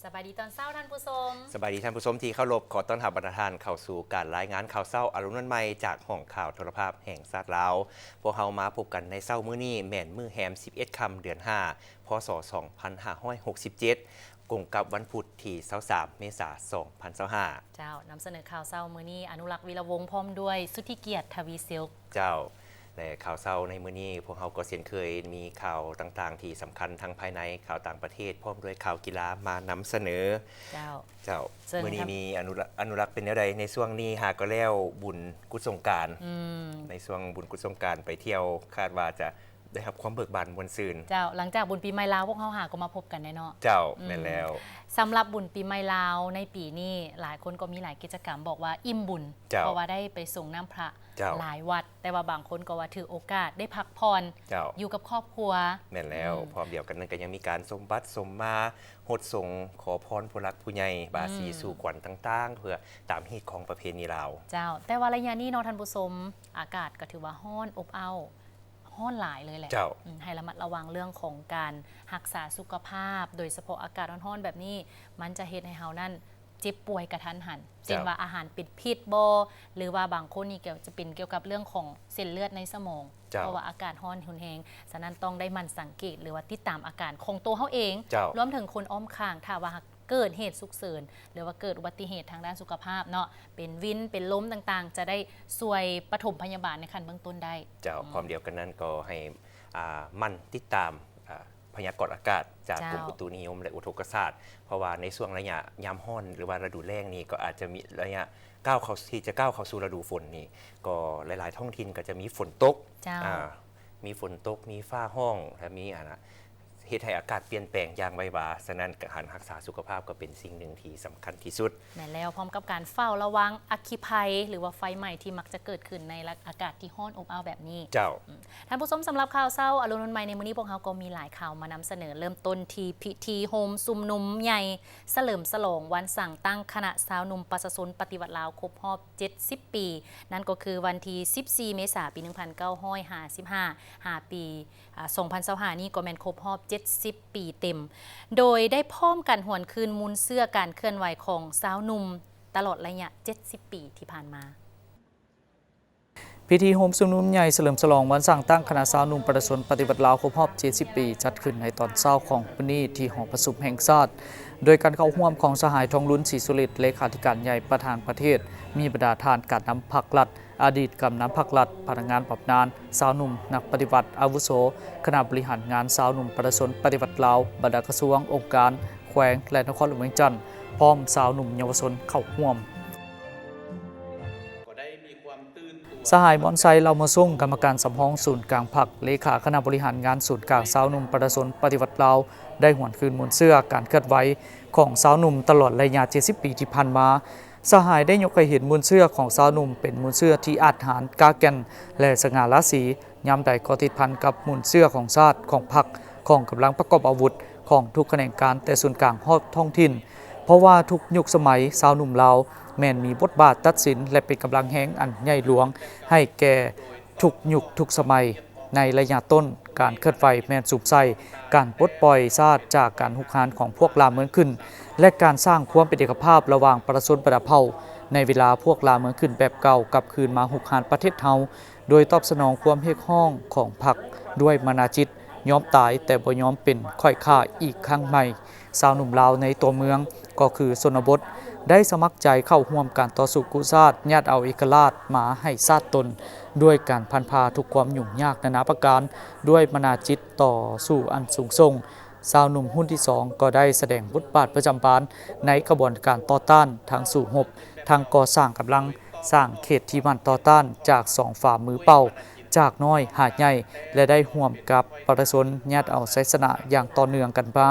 ສະບາຍດີຕອນເຊົ້າທ່ານຜູ້ຊົມ. ສະບາຍດີທ່ານຜູ້ຊົມທີ່ເຄົາລົບ. ຂໍຕ້ອນຮັບບັນດາທ່ານເຂົ້າສູ່ການລາຍງານຂ່າວເຊົ້າອາລຸນວັນໃໝ່ ຈາກຫ້ອງຂ່າວໂທລະພາບແຫ່ງຊາດລາວ. ພວກເຮົາມາພົບກັນໃນເຊົ້າມື້ນີ້ ແມ່ນມື້ແຮມສິບເອັດຄ່ຳ ເດືອນຫ້າ ພ.ສ. ສອງພັນຫ້າຮ້ອຍຫົກສິບເຈັດ ກົງກັບວັນພຸດທີຊາວສາມ ເມສາ ສອງພັນຊາວຫ້າ. ເຈົ້າ, ນຳສະເໜີຂ່າວເຊົ້າມື້ນີ້ ອະນຸລັກ ວິລະວົງ ພ້ອມດ້ວຍ ສຸດທິກຽດ ທະວີສິວ. ເຈົ້າ, ແລະ ຂ່າວເຊົ້າໃນມື້ນີ້ ພວກເຮົາກໍເຊັ່ນເຄີຍ ມີຂ່າວຕ່າງໆທີ່ສຳຄັນທັງພາຍໃນ, ຂ່າວຕ່າງປະເທດ ພ້ອມດ້ວຍຂ່າວກິລາມານຳສະເໜີ. ເຈົ້າ, ເຈົ້າ, ເຊິ່ງມື້ນີ້ມີອະນຸລັກ, ອະນຸລັກເປັນແນວໃດ? ໃນຊ່ວງນີ້ຫາກໍແລ້ວບຸນກຸດສົງການ. ອືມ, ໃນຊ່ວງບຸນກຸດສົງການໄປທ່ຽວ ຄາດວ່າຈະ ໄດ້ຮັບຄວາມເບີກບານມ່ວນຊື່ນ. ເຈົ້າ, ຫຼັງຈາກບຸນປີໃໝ່ລາວ ພວກເຮົາຫາກໍມາພົບກັນແດ່ເນາະ. ເຈົ້າ, ອືມ, ແມ່ນແລ້ວ. ສຳລັບບຸນປີໃໝ່ລາວໃນປີນີ້ ຫຼາຍຄົນກໍມີຫຼາຍກິດຈະກຳ ບອກວ່າອີ່ມບຸນ. ເຈົ້າ, ເພາະວ່າໄດ້ໄປສົງນ້ຳພະ. ເຈົ້າ, ຫຼາຍວັດ, ແຕ່ວ່າບາງຄົນກໍວ່າຖືໂອກາດໄດ້ພັກຜ່ອນ. ເຈົ້າ, ຢູ່ກັບຄອບຄົວ. ແມ່ນແລ້ວ. ອືມ, ພ້ອມດຽວກັນນັ້ນກໍຍັງມີການສົມບັດສົມມາ ຫົດສົງ ຂໍພອນຜູ້ຫຼັກຜູ້ໃຫຍ່, ບາສີ ອືມ, ສູ່ຂວັນຕ່າງໆ ເພື່ອຕາມຮີດຄອງປະເພນີລາວ. ເຈົ້າ, ແຕ່ວ່າໄລຍະນີ້ເນາະທ່ານຜູ້ຊົມ, ອາກາດກໍຖືວ່າຮ້ອນອົບເອົ້າ. ຮ້ອນຫຼາຍເລີຍແຫຼະ. ເຈົ້າ, ອືມ, ໃຫ້ລະມັດລະວັງເລື່ອງຂອງການຮັກສາສຸຂະພາບ, ໂດຍສະເພາະອາກາດຮ້ອນໆແບບນີ້ ມັນຈະເຮັດໃຫ້ເຮົານັ້ນເຈັບປ່ວຍກະທັນຫັນ. ເຊັ່ນວ່າ ເຈົ້າ, ອາຫານເປັນພິດບໍ ຫຼືວ່າບາງຄົນນີ້ກໍຈະເປັນກ່ຽວກັບເລື່ອງຂອງເສັ້ນເລືອດໃນສະໝອງ. ເຈົ້າ, ເພາະວ່າອາກາດຮ້ອນຮຸນແຮງ, ສະນັ້ນຕ້ອງໄດ້ໝັ່ນສັງເກດ ຫຼືວ່າຕິດຕາມອາການຂອງຕົວເຮົາເອງ. ເຈົ້າ, ລວມເຖິງຄົນອ້ອມຂ້າງ, ຖ້າວ່າຫາກ ເກີດເຫດສຸກເສີນ ຫຼືວ່າເກີດອຸບັດຕິເຫດທາງດ້ານສຸຂະພາບເນາະ, ເປັນວິນ ເປັນລົມຕ່າງໆ ຈະໄດ້ຊ່ວຍປະຖົມພະຍາບານໃນຂັ້ນເບື້ອງຕົ້ນໄດ້. ເຈົ້າ, ອືມ, ພ້ອມດຽວກັນນັ້ນກໍໃຫ້ ອ່າ ໝັ່ນຕິດຕາມ ອ່າ ພະຍາກອນອາກາດຈາກ ເຈົ້າ, ກົມອຸຕຸນິຍົມ ແລະ ອຸທົກກະສາດ, ເພາະວ່າໃນຊ່ວງໄລຍະຍາມຮ້ອນ ຫຼືວ່າລະດູແລ້ງນີ້ ກໍອາດຈະມີໄລຍະກ້າວເຂົ້າ ທີ່ຈະກ້າວເຂົ້າສູ່ລະດູຝົນນີ້ ກໍຫຼາຍໆທ້ອງຖິ່ນກໍຈະມີຝົນຕົກ. ເຈົ້າ, ອ່າ ມີຝົນຕົກ ມີຟ້າຮ້ອງ ແລະ ມີ ອັນນະ ເຮັດໃຫ້ອາກາດປ່ຽນແປງຢ່າງໄວວາ, ສະນັ້ນການຮັກສາສຸຂະພາບກໍເປັນສິ່ງໜຶ່ງທີ່ສຳຄັນທີ່ສຸດ. ແມ່ນແລ້ວ, ພ້ອມກັບການເຝົ້າລະວັງອັກຄີໄພ ຫຼືວ່າໄຟໄໝ້ທີ່ມັກຈະເກີດຂຶ້ນໃນອາກາດທີ່ຮ້ອນອົບເອົ້າແບບນີ້. ເຈົ້າ, ອືມ, ທ່ານຜູ້ຊົມ, ສຳລັບຂ່າວເຊົ້າອາລຸນວັນໃໝ່ໃນມື້ນີ້ ພວກເຮົາກໍມີຫຼາຍຂ່າວມານຳສະເໜີ. ເລີ່ມຕົ້ນທີ່ພິທີໂຮມຊຸມນຸມໃຫຍ່ສະເຫຼີມສະຫຼອງວັນສ້າງຕັ້ງຄະນະຊາວໜຸ່ມປະຊາຊົນປະຕິວັດລາວຄົບຮອບເຈັດສິບປີ, ນັ້ນກໍຄືວັນທີສິບສີ່ ເມສາ ປີໜຶ່ງພັນເກົ້າຮ້ອຍຫ້າສິບຫ້າ ຫາປີ ອາ ສອງພັນຊາວຫ້ານີ້ກໍແມ່ນຄົບຮອບເຈັດສິບປີເຕັມ, ໂດຍໄດ້ພ້ອມກັນຫວນຄືນມູນເຊື້ອການເຄື່ອນໄຫວຂອງຊາວໜຸ່ມຕະຫຼອດໄລຍະເຈັດສິບປີທີ່ຜ່ານມາ. ພິທີໂຮມຊຸມນຸມໃຫຍ່ສະເຫຼີມສະຫຼອງວັນສ້າງຕັ້ງຄະນະຊາວໜຸ່ມປະຊາຊົນປະຕິວັດລາວຄົບຮອບເຈັດສິບປີ ຈັດຂຶ້ນໃນຕອນເຊົ້າຂອງມື້ນີ້ທີ່ຫໍປະຊຸມແຫ່ງຊາດ, ໂດຍການເຂົ້າຮ່ວມຂອງສະຫາຍ ທອງລຸນ ສີສຸລິດ ເລຂາທິການໃຫຍ່ ປະທານປະເທດ, ມີບັນດາທ່ານການນຳພັກລັດ, ອະດີດກຳນັນພັກລັດ, ພະນັກງານບຳນານ, ຊາວໜຸ່ມ, ນັກປະຕິວັດອາວຸໂສ, ຄະນະບໍລິຫານງານຊາວໜຸ່ມປະຊາຊົນປະຕິວັດລາວ, ບັນດາກະຊວງ, ອົງການ, ແຂວງ ແລະ ນະຄອນຫຼວງວຽງຈັນ, ພ້ອມຊາວໜຸ່ມເຍົາວະຊົນເຂົ້າຮ່ວມ. ສະຫາຍ ມອນໄຊ ເລົ່າມາຊົງ ກຳມະການສຳຮອງສູນກາງພັກ, ເລຂາຄະນະບໍລິຫານງານສູນກາງຊາວໜຸ່ມປະຊາຊົນປະຕິວັດລາວ ໄດ້ຫວນຄືນມູນເຊື້ອການເຄື່ອນໄຫວຂອງຊາວໜຸ່ມຕະຫຼອດໄລຍະເຈັດສິບປີທີ່ຜ່ານມາ. ສະຫາຍໄດ້ຍົກໃຫ້ເຫັນມູນເຊື້ອຂອງຊາວໜຸ່ມເປັນມູນເຊື້ອທີ່ອາດຫານ, ກ້າແກ່ນ ແລະ ສະຫງ່າລາສີ, ຍາມໃດກໍຕິດພັນກັບມູນເຊື້ອຂອງຊາດ, ຂອງພັກ, ຂອງກຳລັງປະກອບອາວຸດ, ຂອງທຸກຂະແໜງການ, ແຕ່ສູນກາງຮອດທ້ອງຖິ່ນ, ເພາະວ່າທຸກຍຸກສະໄໝຊາວໜຸ່ມລາວແມ່ນມີບົດບາດຕັດສິນ ແລະ ເປັນກຳລັງແຮງອັນໃຫຍ່ຫຼວງໃຫ້ແກ່ທຸກຍຸກທຸກສະໄໝ. ໃນໄລຍະຕົ້ນ, ການເຄື່ອນໄຫວແມ່ນສຸມໃສ່ການປົດປ່ອຍຊາດຈາກການຮຸກຮານຂອງພວກລ່າເມືອງຂຶ້ນ ແລະ ການສ້າງຄວາມເປັນເອກະພາບລະຫວ່າງປະຊາຊົນບັນດາເຜົ່າ. ໃນເວລາພວກລ່າເມືອງຂຶ້ນແບບເກົ່າກັບຄືນມາຮຸກຮານປະເທດເຮົາ, ໂດຍຕອບສະໜອງຄວາມຮຽກຮ້ອງຂອງພັກດ້ວຍມະນາຈິດ, ຍອມຕາຍແຕ່ບໍ່ຍອມເປັນຂ້ອຍຂ້າອີກຄັ້ງໃໝ່. ຊາວໜຸ່ມລາວໃນຕົວເມືອງ ກໍຄືຊົນນະບົດ ໄດ້ສະໝັກໃຈເຂົ້າຮ່ວມການຕໍ່ສູ້ກູ້ຊາດ, ຍາດເອົາເອກະລາດມາໃຫ້ຊາດຕົນ ດ້ວຍການພັນພາທຸກຄວາມຫຍຸ້ງຍາກນານາປະການ ດ້ວຍມະນາຈິດຕໍ່ສູ້ອັນສູງສົ່ງ. ຊາວໜຸ່ມຮຸ່ນທີສອງກໍໄດ້ສະແດງບົດບາດປະຈຳບານໃນຂະບວນການຕໍ່ຕ້ານ ທັງສູ້ຮົບ, ທັງກໍ່ສ້າງກຳລັງ, ສ້າງເຂດທີ່ໝັ້ນຕໍ່ຕ້ານຈາກສອງຝ່າມືເປົ່າ, ຈາກນ້ອຍຫາໃຫຍ່ ແລະ ໄດ້ຮ່ວມກັບປະຊາຊົນຍາດເອົາໄຊຊະນະຢ່າງຕໍ່ເນື່ອງກັນມາ.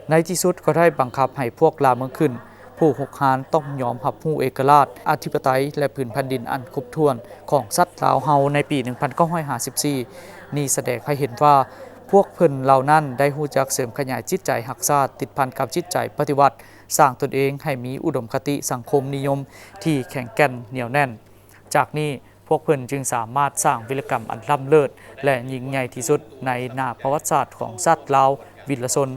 ໃນທີ່ສຸດກໍໄດ້ບັງຄັບໃຫ້ພວກລ່າເມືອງຂຶ້ນ ຜູ້ຮຸກຮານຕ້ອງຍອມຮັບຮູ້ເອກະລາດ, ອະທິປະໄຕ ແລະ ພື້ນແຜ່ນດິນອັນຄົບຖ້ວນຂອງຊາດລາວເຮົາໃນປີໜຶ່ງພັນເກົ້າຮ້ອຍຫ້າສິບສີ່. ນີ້ສະແດງໃຫ້ເຫັນວ່າ ພວກເພິ່ນເຫຼົ່ານັ້ນໄດ້ຮູ້ຈັກເສີມຂະຫຍາຍຈິດໃຈຮັກຊາດ, ຕິດພັນກັບຈິດໃຈປະຕິວັດ, ສ້າງຕົນເອງໃຫ້ມີອຸດົມຄະຕິສັງຄົມນິຍົມທີ່ແຂງແກ່ນໜຽວແໜ້ນ. ຈາກນີ້, ພວກເພິ່ນຈຶ່ງສາມາດສ້າງວິລະກຳອັນລ້ຳເລີດ ແລະ ຍິ່ງໃຫຍ່ທີ່ສຸດໃນໜ້າປະຫວັດສາດຂອງຊາດລາວວິລະຊົນ.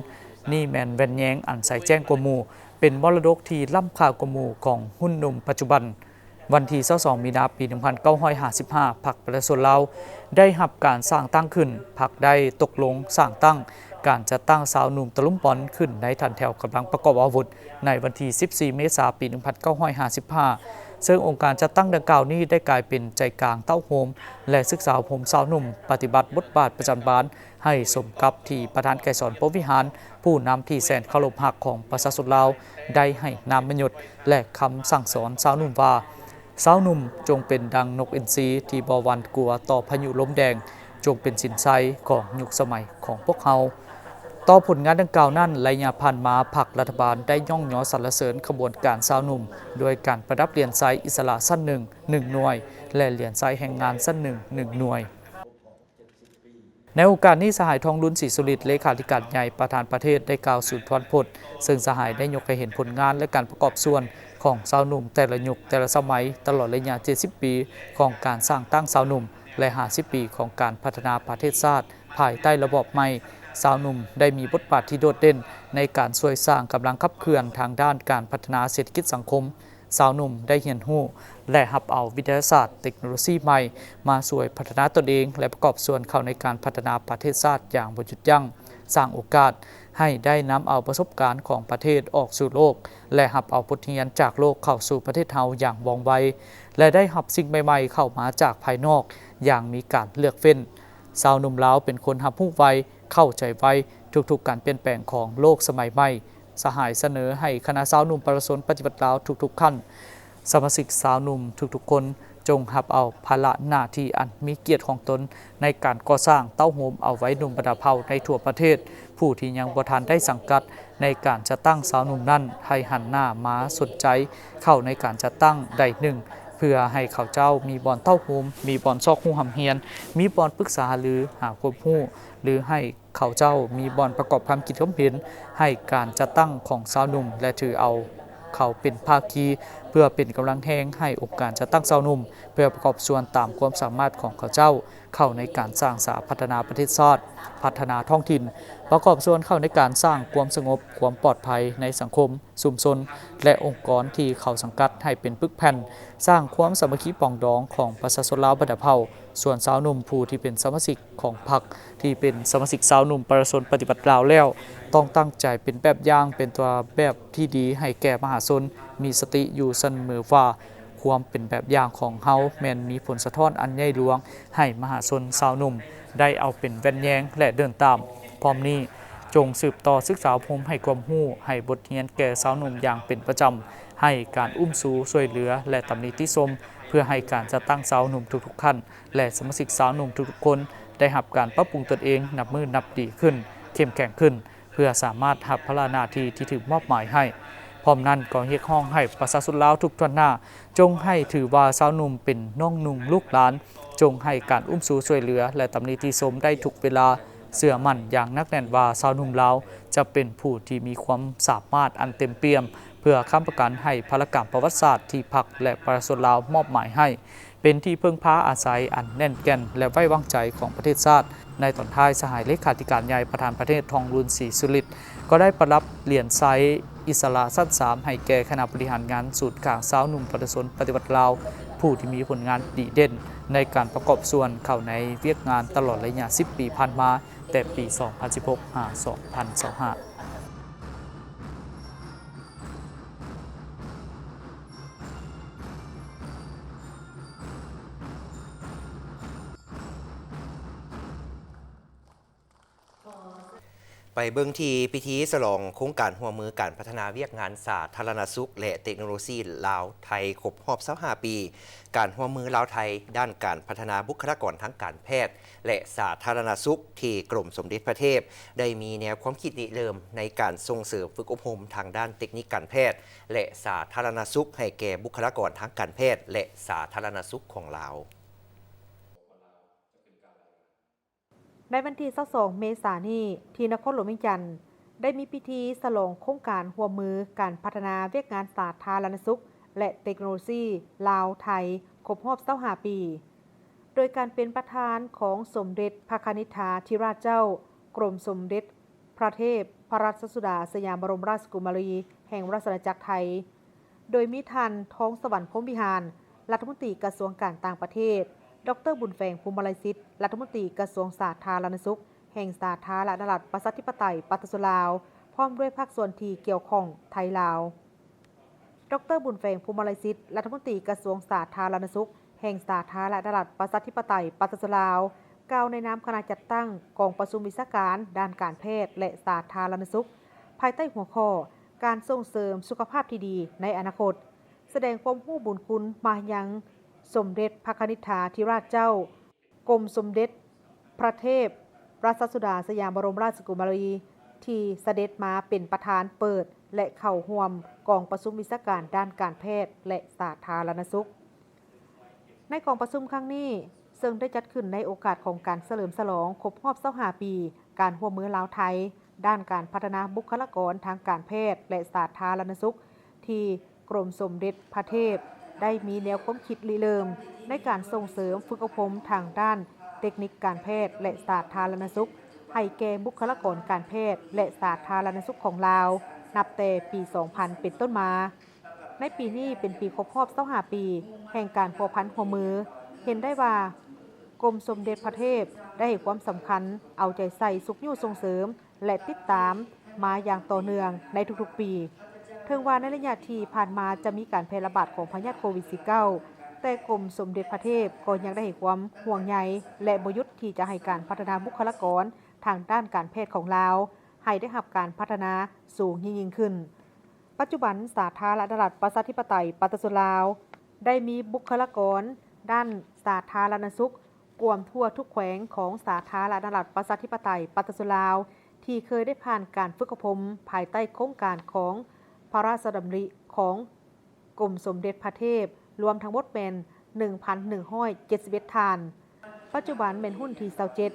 ນີ້ແມ່ນແວ່ນແຍງອັນໃສແຈ້ງກວ່າໝູ່, ເປັນມໍລະດົກທີ່ລ້ຳຄ່າກວ່າໝູ່ຂອງຮຸ່ນໜຸ່ມປັດຈຸບັນ. ວັນທີຊາວສອງ ມີນາ ປີໜຶ່ງພັນເກົ້າຮ້ອຍຫ້າສິບຫ້າ ພັກປະຊາຊົນລາວໄດ້ຮັບການສ້າງຕັ້ງຂຶ້ນ. ພັກໄດ້ຕົກລົງສ້າງຕັ້ງການຈັດຕັ້ງຊາວໜຸ່ມຕະລຸມປອນຂຶ້ນໃນຖັນແຖວກຳລັງປະກອບອາວຸດ ໃນວັນທີສິບສີ່ ເມສາ ປີໜຶ່ງພັນເກົ້າຮ້ອຍຫ້າສິບຫ້າ ເຊິ່ງອົງການຈັດຕັ້ງດັ່ງກ່າວນີ້ໄດ້ກາຍເປັນໃຈກາງເຕົ້າໂຮມ ແລະ ສຶກສາອົບຮົມຊາວໜຸ່ມປະຕິບັດບົດບາດປະຈຳບ້ານ ໃຫ້ສົມກັບທີ່ປະທານໄກສອນ ພົມວິຫານ ຜູ້ນຳທີ່ແສນເຄົາລົບຮັກຂອງປະຊາຊົນລາວ ໄດ້ໃຫ້ນາມມະຍົດ ແລະ ຄຳສັ່ງສອນຊາວໜຸ່ມວ່າ, ຊາວໜຸ່ມຈົ່ງເປັນດັ່ງນົກອິນຊີທີ່ບໍ່ຫວັ່ນກົວຕໍ່ພາຍຸລົມແດງ, ຈົ່ງເປັນສິນໄຊຂອງຍຸກສະໄໝຂອງພວກເຮົາ. ຕໍ່ຜົນງານດັ່ງກ່າວນັ້ນ, ໄລຍະຜ່ານມາ ພັກລັດຖະບານໄດ້ຍ້ອງຍໍສັນລະເສີນຂະບວນການຊາວໜຸ່ມ ດ້ວຍການປະດັບຫຼຽນໄຊອິດສະຫຼະຊັ້ນໜຶ່ງ ໜຶ່ງໜ່ວຍ ແລະ ຫຼຽນໄຊແຮງງານຊັ້ນໜຶ່ງ ໜຶ່ງໜ່ວຍ. ໃນໂອກາດນີ້, ສະຫາຍ ທອງລຸນ ສີສຸລິດ ເລຂາທິການໃຫຍ່ ປະທານປະເທດ ໄດ້ກ່າວສຸນທອນພົດ, ເຊິ່ງສະຫາຍໄດ້ຍົກໃຫ້ເຫັນຜົນງານ ແລະ ການປະກອບສ່ວນຂອງຊາວໜຸ່ມແຕ່ລະຍຸກແຕ່ລະສະໄໝ ຕະຫຼອດໄລຍະເຈັດສິບປີຂອງການສ້າງຕັ້ງຊາວໜຸ່ມ ແລະ ຫ້າສິບປີຂອງການພັດທະນາປະເທດຊາດ ພາຍໃຕ້ລະບອບໃໝ່. ຊາວໜຸ່ມໄດ້ມີບົດບາດທີ່ໂດດເດັ່ນໃນການຊ່ວຍສ້າງກຳລັງຂັບເຄື່ອນທາງດ້ານການພັດທະນາເສດຖະກິດສັງຄົມ, ຊາວໜຸ່ມໄດ້ຮຽນຮູ້ ແລະ ຮັບເອົາວິທະຍາສາດເຕັກໂນໂລຊີໃໝ່ມາຊ່ວຍພັດທະນາຕົນເອງ ແລະ ປະກອບສ່ວນເຂົ້າໃນການພັດທະນາປະເທດຊາດຢ່າງບໍ່ຢຸດຢັ້ງ, ສ້າງໂອກາດໃຫ້ໄດ້ນຳເອົາປະສົບການຂອງປະເທດອອກສູ່ໂລກ ແລະ ຮັບເອົາບົດຮຽນຈາກໂລກເຂົ້າສູ່ປະເທດເຮົາຢ່າງວ່ອງໄວ ແລະ ໄດ້ຮັບສິ່ງໃໝ່ໆເຂົ້າມາຈາກພາຍນອກຢ່າງມີການເລືອກເຟ້ນ. ຊາວໜຸ່ມລາວເປັນຄົນຮັບຮູ້ໄວ, ເຂົ້າໃຈໄວທຸກໆການປ່ຽນແປງຂອງໂລກສະໄໝໃໝ່. ສະຫາຍສະເໜີໃຫ້ຄະນະຊາວໜຸ່ມປະຊາຊົນປະຕິວັດລາວທຸກໆຂັ້ນ, ສະມາຊິກຊາວໜຸ່ມທຸກໆຄົນ ຈົ່ງຮັບເອົາພາລະໜ້າທີ່ອັນມີກຽດຂອງຕົນໃນການກໍ່ສ້າງເຕົ້າໂຮມເອົາໄວ້ໜຸ່ມບັນດາເຜົ່າໃນທົ່ວປະເທດ, ຜູ້ທີ່ຍັງບໍ່ທັນໄດ້ສັງກັດໃນການຈັດຕັ້ງຊາວໜຸ່ມນັ້ນ ໃຫ້ຫັນໜ້າມາສົນໃຈເຂົ້າໃນການຈັດຕັ້ງໃດໜຶ່ງ, ເພື່ອໃຫ້ເຂົາເຈົ້າມີບ່ອນເຕົ້າໂຮມ, ມີບ່ອນຊອກຮູ້ຮ່ຳຮຽນ, ມີບ່ອນປຶກສາຫາລືຫາຄວາມຮູ້ ຫຼື ໃຫ້ ເຂົາເຈົ້າມີບ່ອນປະກອບຄວາມຄິດຄວາມເຫັນໃຫ້ການຈັດຕັ້ງຂອງຊາວໜຸ່ມ ແລະ ຖືເອົາເຂົາເປັນພາຄີ ເພື່ອເປັນກຳລັງແຮງໃຫ້ອົງການຈັດຕັ້ງຊາວໜຸ່ມ ເພື່ອປະກອບສ່ວນຕາມຄວາມສາມາດຂອງເຂົາເຈົ້າ ເຂົ້າໃນການສ້າງສາພັດທະນາປະເທດຊາດ, ພັດທະນາທ້ອງຖິ່ນ, ປະກອບສ່ວນເຂົ້າໃນການສ້າງຄວາມສະຫງົບ, ຄວາມປອດໄພໃນສັງຄົມ, ຊຸມຊົນ ແລະ ອົງກອນທີ່ເຂົາສັງກັດໃຫ້ເປັນປຶກແຜ່ນ, ສ້າງຄວາມສາມັກຄີປອງດອງຂອງປະຊາຊົນລາວບັນດາເຜົ່າ. ສ່ວນຊາວໜຸ່ມຜູ້ທີ່ເປັນສະມາຊິກຂອງພັກ ທີ່ເປັນສະມາຊິກຊາວໜຸ່ມປະຊາຊົນປະຕິວັດລາວແລ້ວ ຕ້ອງຕັ້ງໃຈເປັນແບບຢ່າງ, ເປັນຕົວແບບທີ່ດີໃຫ້ແກ່ມະຫາຊົນ, ມີສະຕິຢູ່ສະເໝີວ່າ ຄວາມເປັນແບບຢ່າງຂອງເຮົາແມ່ນມີຜົນສະທ້ອນອັນໃຫຍ່ຫຼວງໃຫ້ມະຫາຊົນຊາວໜຸ່ມໄດ້ເອົາເປັນແວ່ນແຍງ ແລະ ເດີນຕາມ. ພ້ອມນີ້, ຈົ່ງສືບຕໍ່ສຶກສາອົບຮົມໃຫ້ຄວາມຮູ້, ໃຫ້ບົດຮຽນແກ່ຊາວໜຸ່ມຢ່າງເປັນປະຈຳ, ໃຫ້ການອຸ້ມຊູຊ່ວຍເຫຼືອ ແລະ ຕຳໜິຕິຊົມ ເພື່ອໃຫ້ການຈັດຕັ້ງຊາວໜຸ່ມທຸກໆຂັ້ນ ແລະ ສະມາຊິກຊາວໜຸ່ມທຸກໆຄົນໄດ້ຮັບການປັບປຸງຕົນເອງນັບມື້ນັບດີຂຶ້ນ, ເຂັ້ມແຂງຂຶ້ນ, ເພື່ອສາມາດຮັບພາລະໜ້າທີ່ທີ່ຖືກມອບໝາຍໃຫ້. ພ້ອມນັ້ນກໍຮຽກຮ້ອງໃຫ້ປະຊາຊົນລາວທຸກທ່ານໜ້າ ຈົ່ງໃຫ້ຖືວ່າຊາວໜຸ່ມເປັນນ້ອງນຸ່ງລູກຫຼານ, ຈົ່ງໃຫ້ການອຸ້ມຊູຊ່ວຍເຫຼືອ ແລະ ຕຳໜິຕິຊົມໄດ້ທຸກເວລາ. ເຊື່ອໝັ້ນຢ່າງໜັກແໜ້ນວ່າຊາວໜຸ່ມລາວຈະເປັນຜູ້ທີ່ມີຄວາມສາມາດອັນເຕັມປ່ຽມ ເພື່ອຄ້ຳປະກັນໃຫ້ພາລະກຳປະຫວັດສາດທີ່ພັກ ແລະ ປະຊາຊົນລາວມອບໝາຍໃຫ້ ເປັນທີ່ເພິ່ງພາອາໄສອັນແໜ້ນແກ່ນ ແລະ ໄວ້ວາງໃຈຂອງປະເທດຊາດ. ໃນຕອນທ້າຍ, ສະຫາຍເລຂາທິການໃຫຍ່ປະທານປະເທດ ທອງລຸນ ສີສຸລິດ ກໍໄດ້ປະດັບຫຼຽນໄຊອິດສະຫຼະຊັ້ນສາມໃຫ້ແກ່ຄະນະບໍລິຫານງານສູນກາງຊາວໜຸ່ມປະຊາຊົນປະຕິວັດລາວ ຜູ້ທີ່ມີຜົນງານດີເດັ່ນໃນການປະກອບສ່ວນເຂົ້າໃນວຽກງານຕະຫຼອດໄລຍະສິບປີຜ່ານມາ, ແຕ່ປີສອງພັນສິບຫົກ ຫາ ສອງພັນຊາວຫ້າ. ໄປເບິ່ງທີ່ພິທີສະຫຼອງໂຄງການຮ່ວມມືການພັດທະນາວຽກງານສາທາລະນະສຸກ ແລະ ເຕັກໂນໂລຊີລາວໄທຄົບຮອບຊາວຫ້າປີ ການຮ່ວມມືລາວໄທດ້ານການພັດທະນາບຸກຄະລາກອນທາງການແພດ ແລະ ສາທາລະນະສຸກ ທີ່ກົມສົມເດັດພະເທບໄດ້ມີແນວຄວາມຄິດລິເລີ່ມໃນການສົ່ງເສີມຝຶກອົບຮົມທາງດ້ານເຕັກນິກການແພດ ແລະ ສາທາລະນະສຸກ ໃຫ້ແກ່ບຸກຄະລາກອນທາງການແພດ ແລະ ສາທາລະນະສຸກຂອງລາວ. ໃນວັນທີຊາວສອງ ເມສານີ້ ທີ່ນະຄອນຫຼວງວຽງຈັນ ໄດ້ມີພິທີສະຫຼອງໂຄງການຮ່ວມມືການພັດທະນາວຽກງານສາທາລະນະສຸກ ແລະ ເຕັກໂນໂລຊີລາວໄທ ຄົບຮອບຊາວຫ້າປີ ໂດຍການເປັນປະທານຂອງສົມເດັດພະຄະນິດຖາທິລາດເຈົ້າ ກົມສົມເດັດ ພະເທບພະລາຊະສຸດາສະຫຍາມບໍລົມລາຊະກຸມາລີ ແຫ່ງລາຊະອານາຈັກໄທ, ໂດຍມີທ່ານ ທອງສະຫວັນ ພົມວິຫານ ລັດຖະມົນຕີກະຊວງການຕ່າງປະເທດ, ດອກເຕີ ບຸນແຝງ ພູມມະໄລສິດ ລັດຖະມົນຕີກະຊວງສາທາລະນະສຸກ ແຫ່ງສາທາລະນະລັດ ປະຊາທິປະໄຕ ປະຊາຊົນລາວ ພ້ອມດ້ວຍພາກສ່ວນທີ່ກ່ຽວຂ້ອງໄທ-ລາວ. ດອກເຕີ ບຸນແຝງ ພູມມະໄລສິດ ລັດຖະມົນຕີກະຊວງສາທາລະນະສຸກ ແຫ່ງສາທາລະນະລັດ ປະຊາທິປະໄຕ ປະຊາຊົນລາວ ກ່າວໃນນາມຄະນະຈັດຕັ້ງກອງປະຊຸມວິຊາການດ້ານການແພດ ແລະ ສາທາລະນະສຸກ ພາຍໃຕ້ຫົວຂໍ້ ການສົ່ງເສີມສຸຂະພາບທີ່ດີໃນອະນາຄົດ, ສະແດງຄວາມຮູ້ບຸນຄຸນມາຍັງສົມເດັດພະຄະນິດຖາທິລາດເຈົ້າ ກົມສົມເດັດພະເທບລາຊະສຸດາສະຫຍາມບໍລົມລາຊະກຸມາລີ ທີ່ສະເດັດມາເປັນປະທານເປີດ ແລະ ເຂົ້າຮ່ວມກອງປະຊຸມວິຊາການດ້ານການແພດ ແລະ ສາທາລະນະສຸກ. ໃນກອງປະຊຸມຄັ້ງນີ້ ເຊິ່ງໄດ້ຈັດຂຶ້ນໃນໂອກາດຂອງການສະເຫຼີມສະຫຼອງຄົບຮອບຊາວຫ້າປີ ການຮ່ວມມືລາວ-ໄທ ດ້ານການພັດທະນາບຸກຄະລາກອນທາງການແພດ ແລະ ສາທາລະນະສຸກ ທີ່ ກົມສົມເດັດພະເທບ ໄດ້ມີແນວຄວາມຄິດລິເລີ່ມໃນການສົ່ງເສີມຝຶກອົບຮົມທາງດ້ານເຕັກນິກການແພດ ແລະ ສາທາລະນະສຸກ ໃຫ້ແກ່ບຸກຄະລາກອນການແພດ ແລະ ສາທາລະນະສຸກຂອງລາວ ນັບແຕ່ປີສອງພັນເປັນຕົ້ນມາ. ໃນປີນີ້ເປັນປີຄົບຮອບຊາວຫ້າປີ ແຫ່ງການພົວພັນຮ່ວມມື, ເຫັນໄດ້ວ່າ ກົມສົມເດັດພະເທບ ໄດ້ໃຫ້ຄວາມສຳຄັນ ເອົາໃຈໃສ່ຊຸກຍູ້ສົ່ງເສີມ ແລະ ຕິດຕາມມາຢ່າງຕໍ່ເນື່ອງໃນທຸກໆປີ. ເຖິງວ່າໃນໄລຍະທີ່ຜ່ານມາຈະມີການແຜ່ລະບາດຂອງພະຍາດໂຄວິດສິບເກົ້າ ແຕ່ກົມສົມເດັດພະເທບກໍຍັງໄດ້ໃຫ້ຄວາມຫ່ວງໃຍ ແລະ ບໍ່ຢຸດທີ່ຈະໃຫ້ການພັດທະນາບຸກຄະລາກອນທາງດ້ານການແພດຂອງລາວ ໃຫ້ໄດ້ຮັບການພັດທະນາສູງຍິ່ງໆຂຶ້ນ. ປັດຈຸບັນ ສາທາລະນະລັດ ປະຊາທິປະໄຕ ປະຊາຊົນລາວ ໄດ້ມີບຸກຄະລາກອນດ້ານສາທາລະນະສຸກ ກວມທົ່ວທຸກແຂວງຂອງສາທາລະນະລັດ ປະຊາທິປະໄຕ ປະຊາຊົນລາວ ທີ່ເຄີຍໄດ້ຜ່ານການຝຶກອົບຮົມ ພາຍໃຕ້ໂຄງການຂອງພະລາຊະດຳລິຂອງກົມສົມເດັດພະເທບ ລວມທັງໝົດແມ່ນ ໜຶ່ງພັນໜຶ່ງຮ້ອຍເຈັດສິບເອັດ ທ່ານ. ປັດຈຸບັນແມ່ນຮຸ່ນທີຊາວເຈັດ.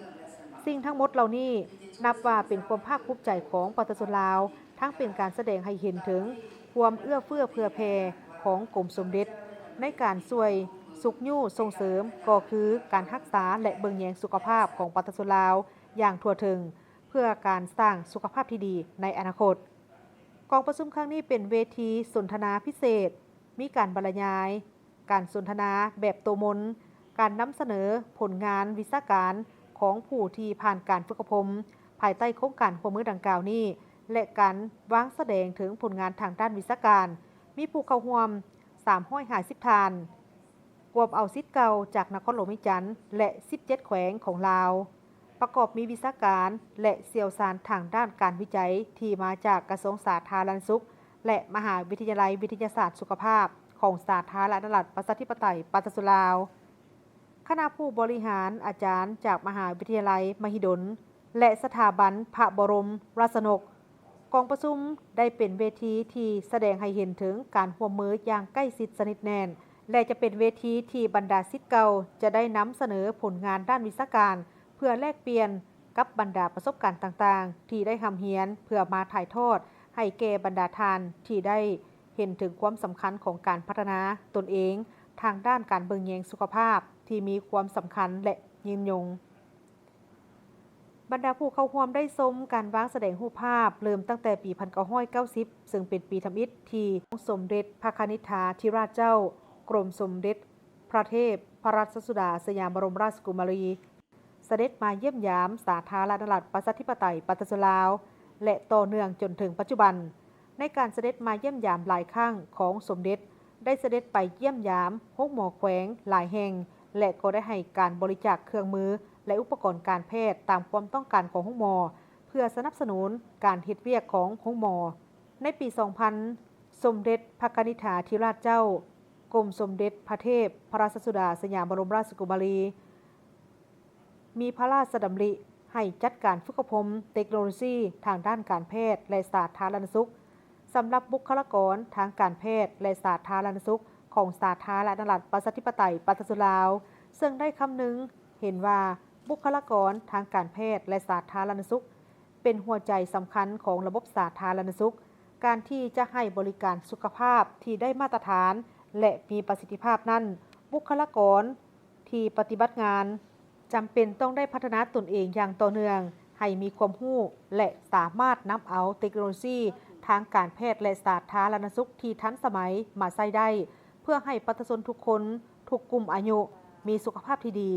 ສິ່ງທັງໝົດເຫຼົ່ານີ້ ນັບວ່າເປັນຄວາມພາກພູມໃຈຂອງປະຊາຊົນລາວ, ທັງເປັນການສະແດງໃຫ້ເຫັນເຖິງຄວາມເອື້ອເຟື້ອເຜື່ອແຜ່ຂອງກົມສົມເດັດ ໃນການຊ່ວຍຊຸກຍູ້ສົ່ງເສີມ ກໍຄືການຮັກສາ ແລະ ເບິ່ງແຍງສຸຂະພາບຂອງປະຊາຊົນລາວຢ່າງທົ່ວເຖິງ ເພື່ອການສ້າງສຸຂະພາບທີ່ດີໃນອະນາຄົດ. ກອງປະຊຸມຄັ້ງນີ້ເປັນເວທີສົນທະນາພິເສດ, ມີການບັນລະຍາຍ, ການສົນທະນາແບບໂຕມົນ, ການນຳສະເໜີຜົນງານວິຊາການຂອງຜູ້ທີ່ຜ່ານການຝຶກອົບຮົມ ພາຍໃຕ້ໂຄງການຮ່ວມມືດັ່ງກ່າວນີ້ ແລະ ການວາງສະແດງເຖິງຜົນງານທາງດ້ານວິຊາການ, ມີຜູ້ເຂົ້າຮ່ວມສາມຮ້ອຍຫ້າສິບທ່ານ, ກວມເອົາສິດເກົ່າຈາກນະຄອນຫຼວງວຽງຈັນ ແລະ ສິບເຈັດແຂວງຂອງລາວ. ປະກອບມີວິຊາການ ແລະ ຊ່ຽວຊານທາງດ້ານການວິໄຈທີ່ມາຈາກກະຊວງສາທາລະນະສຸກ ແລະ ມະຫາວິທະຍາໄລວິທະຍາສາດສຸຂະພາບຂອງສາທາລະນະລັດ ປະຊາທິປະໄຕ ປະຊາຊົນລາວ, ຄະນະຜູ້ບໍລິຫານອາຈານຈາກມະຫາວິທະຍາໄລມະຫິດົນ ແລະ ສະຖາບັນພະບໍລົມລາຊະນົກ. ກອງປະຊຸມໄດ້ເປັນເວທີທີ່ສະແດງໃຫ້ເຫັນເຖິງການຮ່ວມມືຢ່າງໃກ້ຊິດສະໜິດແໜ້ນ ແລະ ຈະເປັນເວທີທີ່ບັນດາສິດເກົ່າຈະໄດ້ນຳສະເໜີຜົນງານດ້ານວິຊາການ ເພື່ອແລກປ່ຽນກັບບັນດາປະສົບການຕ່າງໆ ທີ່ໄດ້ຮ່ຳຮຽນ ເພື່ອມາຖ່າຍທອດໃຫ້ແກ່ບັນດາທ່ານທີ່ໄດ້ເຫັນເຖິງຄວາມສຳຄັນຂອງການພັດທະນາຕົນເອງທາງດ້ານການເບິ່ງແຍງສຸຂະພາບທີ່ມີຄວາມສຳຄັນ ແລະ ຍືນຍົງ. ບັນດາຜູ້ເຂົ້າຮ່ວມໄດ້ຊົມການວາງສະແດງຮູບພາບເລີ່ມຕັ້ງແຕ່ປີໜຶ່ງພັນເກົ້າຮ້ອຍເກົ້າສິບ ເຊິ່ງເປັນປີທຳອິດທີ່ສົມເດັດພະຄະນິດຖາທິລາດເຈົ້າ ກົມສົມເດັດພະເທບພະລາຊະສຸດາສະຫຍາມບໍລົມລາຊະກຸມາລີ ສະເດັດມາຢ້ຽມຢາມສາທາລະນະລັດ ປະຊາທິປະໄຕ ປະຊາຊົນລາວ ແລະ ຕໍ່ເນື່ອງຈົນເຖິງປັດຈຸບັນ. ໃນການສະເດັດມາຢ້ຽມຢາມຫຼາຍຄັ້ງຂອງສົມເດັດ ໄດ້ສະເດັດໄປຢ້ຽມຢາມໂຮງໝໍແຂວງຫຼາຍແຫ່ງ ແລະ ກໍໄດ້ໃຫ້ການບໍລິຈາກເຄື່ອງມື ແລະ ອຸປະກອນການແພດຕາມຄວາມຕ້ອງການຂອງໂຮງໝໍ ເພື່ອສະໜັບສະໜູນການເຮັດວຽກຂອງໂຮງໝໍ. ໃນປີສອງພັນ ສົມເດັດພະຄະນິດຖາທິລາດເຈົ້າ ກົມສົມເດັດພະເທບພະລາຊະສຸດາສະຫຍາມບໍລົມລາຊະກຸມາລີ ມີພະລາຊະດຳລິໃຫ້ຈັດການຝຶກອົບຮົມເຕັກໂນໂລຊີທາງດ້ານການແພດ ແລະ ສາທາລະນະສຸກ ສຳລັບບຸກຄະລາກອນທາງການແພດ ແລະ ສາທາລະນະສຸກຂອງສາທາລະນະລັດ ປະຊາທິປະໄຕ ປະຊາຊົນລາວ, ເຊິ່ງໄດ້ຄຳນຶງເຫັນວ່າ ບຸກຄະລາກອນທາງການແພດ ແລະ ສາທາລະນະສຸກ ເປັນຫົວໃຈສຳຄັນຂອງລະບົບສາທາລະນະສຸກ. ການທີ່ຈະໃຫ້ບໍລິການສຸຂະພາບທີ່ໄດ້ມາດຕະຖານ ແລະ ມີປະສິດທິພາບນັ້ນ, ບຸກຄະລາກອນທີ່ປະຕິບັດງານ ຈຳເປັນຕ້ອງໄດ້ພັດທະນາຕົນເອງຢ່າງຕໍ່ເນື່ອງ ໃຫ້ມີຄວາມຮູ້ ແລະ ສາມາດນຳເອົາເຕັກໂນໂລຊີທາງການແພດ ແລະ ສາທາລະນະສຸກທີ່ທັນສະໄໝມາໃຊ້ໄດ້ ເພື່ອໃຫ້ປະຊາຊົນທຸກຄົນ, ທຸກກຸ່ມອາຍຸ ມີສຸຂະພາບທີ່ດີ,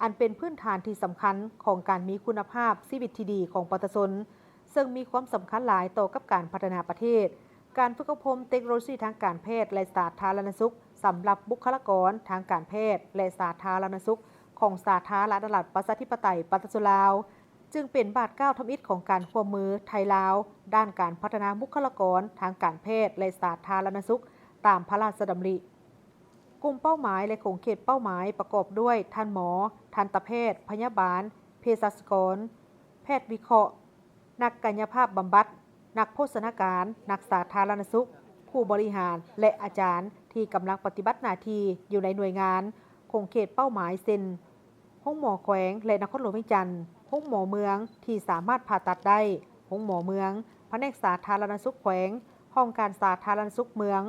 ອັນເປັນພື້ນຖານທີ່ສຳຄັນຂອງການມີຄຸນນະພາບຊີວິດທີ່ດີຂອງປະຊາຊົນ, ເຊິ່ງມີຄວາມສຳຄັນຫຼາຍຕໍ່ກັບການພັດທະນາປະເທດ. ການຝຶກອົບຮົມເຕັກໂນໂລຊີທາງການແພດ ແລະ ສາທາລະນະສຸກ ສຳລັບບຸກຄະລາກອນທາງການແພດ ແລະ ສາທາລະນະສຸກ ຂອງສາທາລະນະລັດ ປະຊາທິປະໄຕ ປະຊາຊົນລາວ ຈຶ່ງເປັນບາດກ້າວທຳອິດຂອງການຮ່ວມມືໄທ-ລາວ ດ້ານການພັດທະນາບຸກຄະລາກອນທາງການແພດ ແລະ ສາທາລະນະສຸກ ຕາມພະລາຊະດຳລິ. ກຸ່ມເປົ້າໝາຍ ແລະ ຂົງເຂດເປົ້າໝາຍປະກອບດ້ວຍ ທ່ານໝໍ, ທັນຕະແພດ, ພະຍາບານ, ເພສັດກອນ, ແພດວິເຄາະ, ນັກກາຍະພາບບຳບັດ, ນັກໂພຊະນາການ, ນັກສາທາລະນະສຸກ, ຜູ້ບໍລິຫານ ແລະ ອາຈານທີ່ກຳລັງປະຕິບັດໜ້າທີ່ຢູ່ໃນໜ່ວຍງານຂົງເຂດເປົ້າໝາຍ ເຊັ່ນ ໂຮງໝໍແຂວງ ແລະ ນະຄອນຫຼວງວຽງຈັນ, ໂຮງໝໍເມືອງທີ່ສາມາດຜ່າຕັດໄດ້, ໂຮງໝໍເມືອງ, ພະແນກສາທາລະນະສຸກແຂວງ, ຫ້ອງການສາທາລະນະສຸກເມືອງ,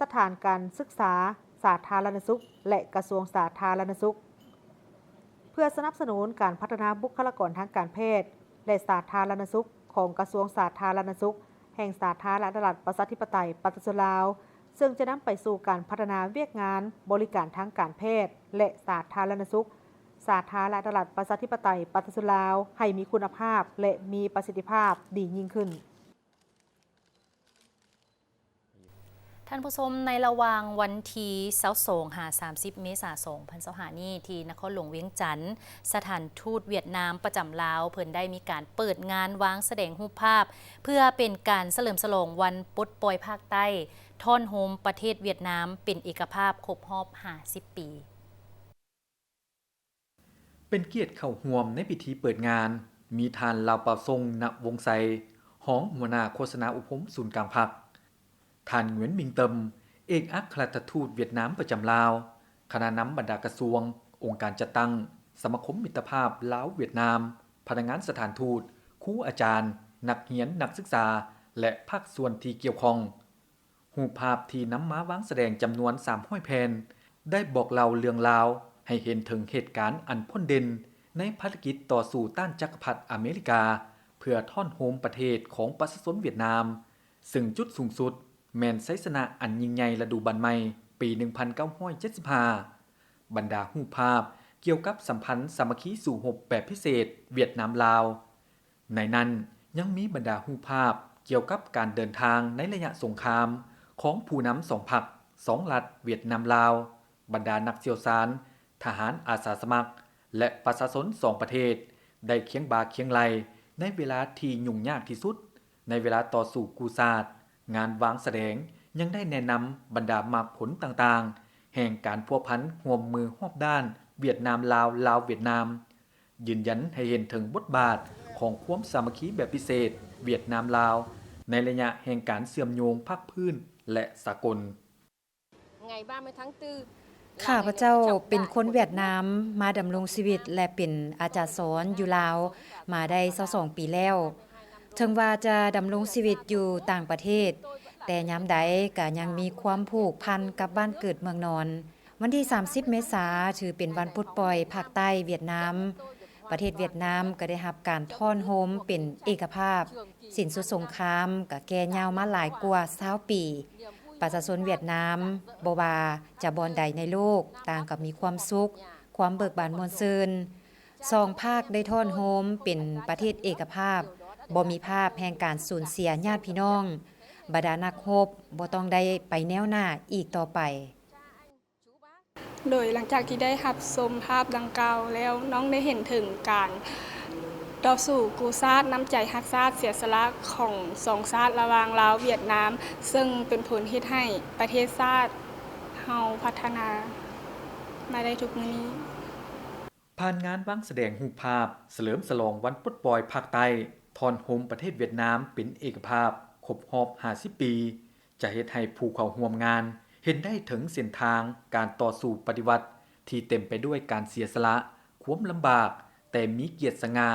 ສະຖານການສຶກສາສາທາລະນະສຸກ ແລະ ກະຊວງສາທາລະນະສຸກ. ເພື່ອສະໜັບສະໜູນການພັດທະນາບຸກຄະລາກອນທາງການແພດ ແລະ ສາທາລະນະສຸກ ຂອງກະຊວງສາທາລະນະສຸກ ແຫ່ງສາທາລະນະລັດ ປະຊາທິປະໄຕ ປະຊາຊົນລາວ, ເຊິ່ງຈະນຳໄປສູ່ການພັດທະນາວຽກງານບໍລິການທາງການແພດ ແລະ ສາທາລະນະສຸກ ສາທາລະນະລັດ ປະຊາທິປະໄຕ ປະຊາຊົນລາວ ໃຫ້ມີຄຸນນະພາບ ແລະ ມີປະສິດທິພາບດີຍິ່ງຂຶ້ນ. ທ່ານຜູ້ຊົມ, ໃນລະຫວ່າງວັນທີຊາວສອງ ຫາ ສາມສິບ ເມສາ ສອງພັນຊາວຫ້ານີ້ ທີ່ນະຄອນຫຼວງວຽງຈັນ, ສະຖານທູດຫວຽດນາມປະຈຳລາວ ເພິ່ນໄດ້ມີການເປີດງານວາງສະແດງຮູບພາບ ເພື່ອເປັນການສະເຫຼີມສະຫຼອງວັນປົດປ່ອຍພາກໃຕ້, ທ້ອນໂຮມປະເທດຫວຽດນາມເປັນເອກະພາບຄົບຮອບຫ້າສິບປີ. ເປັນກຽດເຂົ້າຮ່ວມໃນພິທີເປີດງານ ມີທ່ານ ລາວປາວຊົງ ນະວົງໄຊ ຮອງຫົວໜ້າໂຄສະນາອົບຮົມສູນກາງພັກ, ທ່ານ ຫງວຽນ ມິງເຕີມ ເອກອັກຄະລັດຖະທູດຫວຽດນາມປະຈຳລາວ, ຄະນະນຳບັນດາກະຊວງ, ອົງການຈັດຕັ້ງ, ສະມາຄົມມິດຕະພາບລາວ-ຫວຽດນາມ, ພະນັກງານສະຖານທູດ, ຄູອາຈານ, ນັກຮຽນ, ນັກສຶກສາ ແລະ ພາກສ່ວນທີ່ກ່ຽວຂ້ອງ. ຮູບພາບທີ່ນຳມາວາງສະແດງຈຳນວນສາມຮ້ອຍແຜ່ນ ໄດ້ບອກເລົ່າເລື່ອງລາວໃຫ້ເຫັນເຖິງເຫດການອັນພົ້ນເດັ່ນໃນພາລະກິດຕໍ່ສູ້ຕ້ານຈັກກະພັດອາເມລິກາ ເພື່ອທ້ອນໂຮມປະເທດຂອງປະຊາຊົນຫວຽດນາມ, ເຊິ່ງຈຸດສູງສຸດແມ່ນໄຊຊະນະອັນຍິ່ງໃຫຍ່ລະດູບານໃໝ່ປີໜຶ່ງພັນເກົ້າຮ້ອຍເຈັດສິບຫ້າ. ບັນດາຮູບພາບກ່ຽວກັບສຳພັນສາມັກຄີສູ້ຮົບແບບພິເສດຫວຽດນາມ-ລາວ. ໃນນັ້ນຍັງມີບັນດາຮູບພາບກ່ຽວກັບການເດີນທາງໃນໄລຍະສົງຄາມຂອງຜູ້ນຳສອງພັກ, ສອງລັດ ຫວຽດນາມ-ລາວ, ບັນດານັກຊ່ຽວຊານ, ທະຫານອາສາສະໝັກ ແລະ ປະຊາຊົນສອງປະເທດ ໄດ້ຄຽງບ່າຄຽງໄຫຼ່ໃນເວລາທີ່ຫຍຸ້ງຍາກທີ່ສຸດ, ໃນເວລາຕໍ່ສູ້ກູ້ຊາດ. ງານວາງສະແດງຍັງໄດ້ແນະນຳບັນດາໝາກຜົນຕ່າງໆ ແຫ່ງການພົວພັນຮ່ວມມືຮອບດ້ານຫວຽດນາມ-ລາວ, ລາວ-ຫວຽດນາມ, ຢືນຢັນໃຫ້ເຫັນເຖິງບົດບາດຂອງຄວາມສາມັກຄີແບບພິເສດຫວຽດນາມ-ລາວ ໃນໄລຍະແຫ່ງການເຊື່ອມໂຍງພາກພື້ນ ແລະ ສາກົນ. ຂ້າພະເຈົ້າເປັນຄົນຫວຽດນາມ ມາດຳລົງຊີວິດ ແລະ ເປັນອາຈານສອນຢູ່ລາວມາໄດ້ຊາວສອງປີແລ້ວ. ເຖິງວ່າຈະດຳລົງຊີວິດຢູ່ຕ່າງປະເທດ, ແຕ່ຍາມໃດກໍຍັງມີຄວາມຜູກພັນກັບບ້ານເກີດເມືອງນອນ. ວັນທີສາມສິບ ເມສາ ຖືເປັນວັນປົດປ່ອຍພາກໃຕ້ຫວຽດນາມ. ປະເທດຫວຽດນາມກໍໄດ້ຮັບການທ້ອນໂຮມເປັນເອກະພາບ. ສິ້ນສຸດສົງຄາມກໍແກ່ຍາວມາຫຼາຍກວ່າຊາວປີ. ປະຊາຊົນຫວຽດນາມ ບໍ່ວ່າຈະບ່ອນໃດໃນໂລກ, ຕ່າງກໍມີຄວາມສຸກ, ຄວາມເບີກບານມ່ວນຊື່ນ. ສອງພາກໄດ້ທ້ອນໂຮມເປັນປະເທດເອກະພາບ, ບໍ່ມີພາບແຫ່ງການສູນເສຍຍາດພີ່ນ້ອງ. ບັນດານັກຮົບບໍ່ຕ້ອງໄດ້ໄປແນວໜ້າອີກຕໍ່ໄປ. ໂດຍຫຼັງຈາກທີ່ໄດ້ຮັບຊົມພາບດັ່ງກ່າວແລ້ວ, ນ້ອງໄດ້ເຫັນເຖິງການຕໍ່ສູ້ກູ້ຊາດ, ນ້ຳໃຈຮັກຊາດ, ເສຍສະຫຼະຂອງສອງຊາດລະຫວ່າງລາວຫວຽດນາມ, ເຊິ່ງເປັນຜົນເຮັດໃຫ້ປະເທດຊາດເຮົາພັດທະນາມາໄດ້ທຸກມື້ນີ້. ຜ່ານງານວາງສະແດງຮູບພາບສະເຫຼີມສະຫຼອງວັນປົດປ່ອຍພາກໃຕ້, ທ້ອນໂຮມປະເທດຫວຽດນາມເປັນເອກະພາບຄົບຮອບຫ້າສິບປີ, ຈະເຮັດໃຫ້ຜູ້ເຂົ້າຮ່ວມງານເຫັນໄດ້ເຖິງເສັ້ນທາງການຕໍ່ສູ້ປະຕິວັດທີ່ເຕັມໄປດ້ວຍການເສຍສະຫຼະ, ຄວາມລຳບາກ, ແຕ່ມີກຽດສະຫງ່າ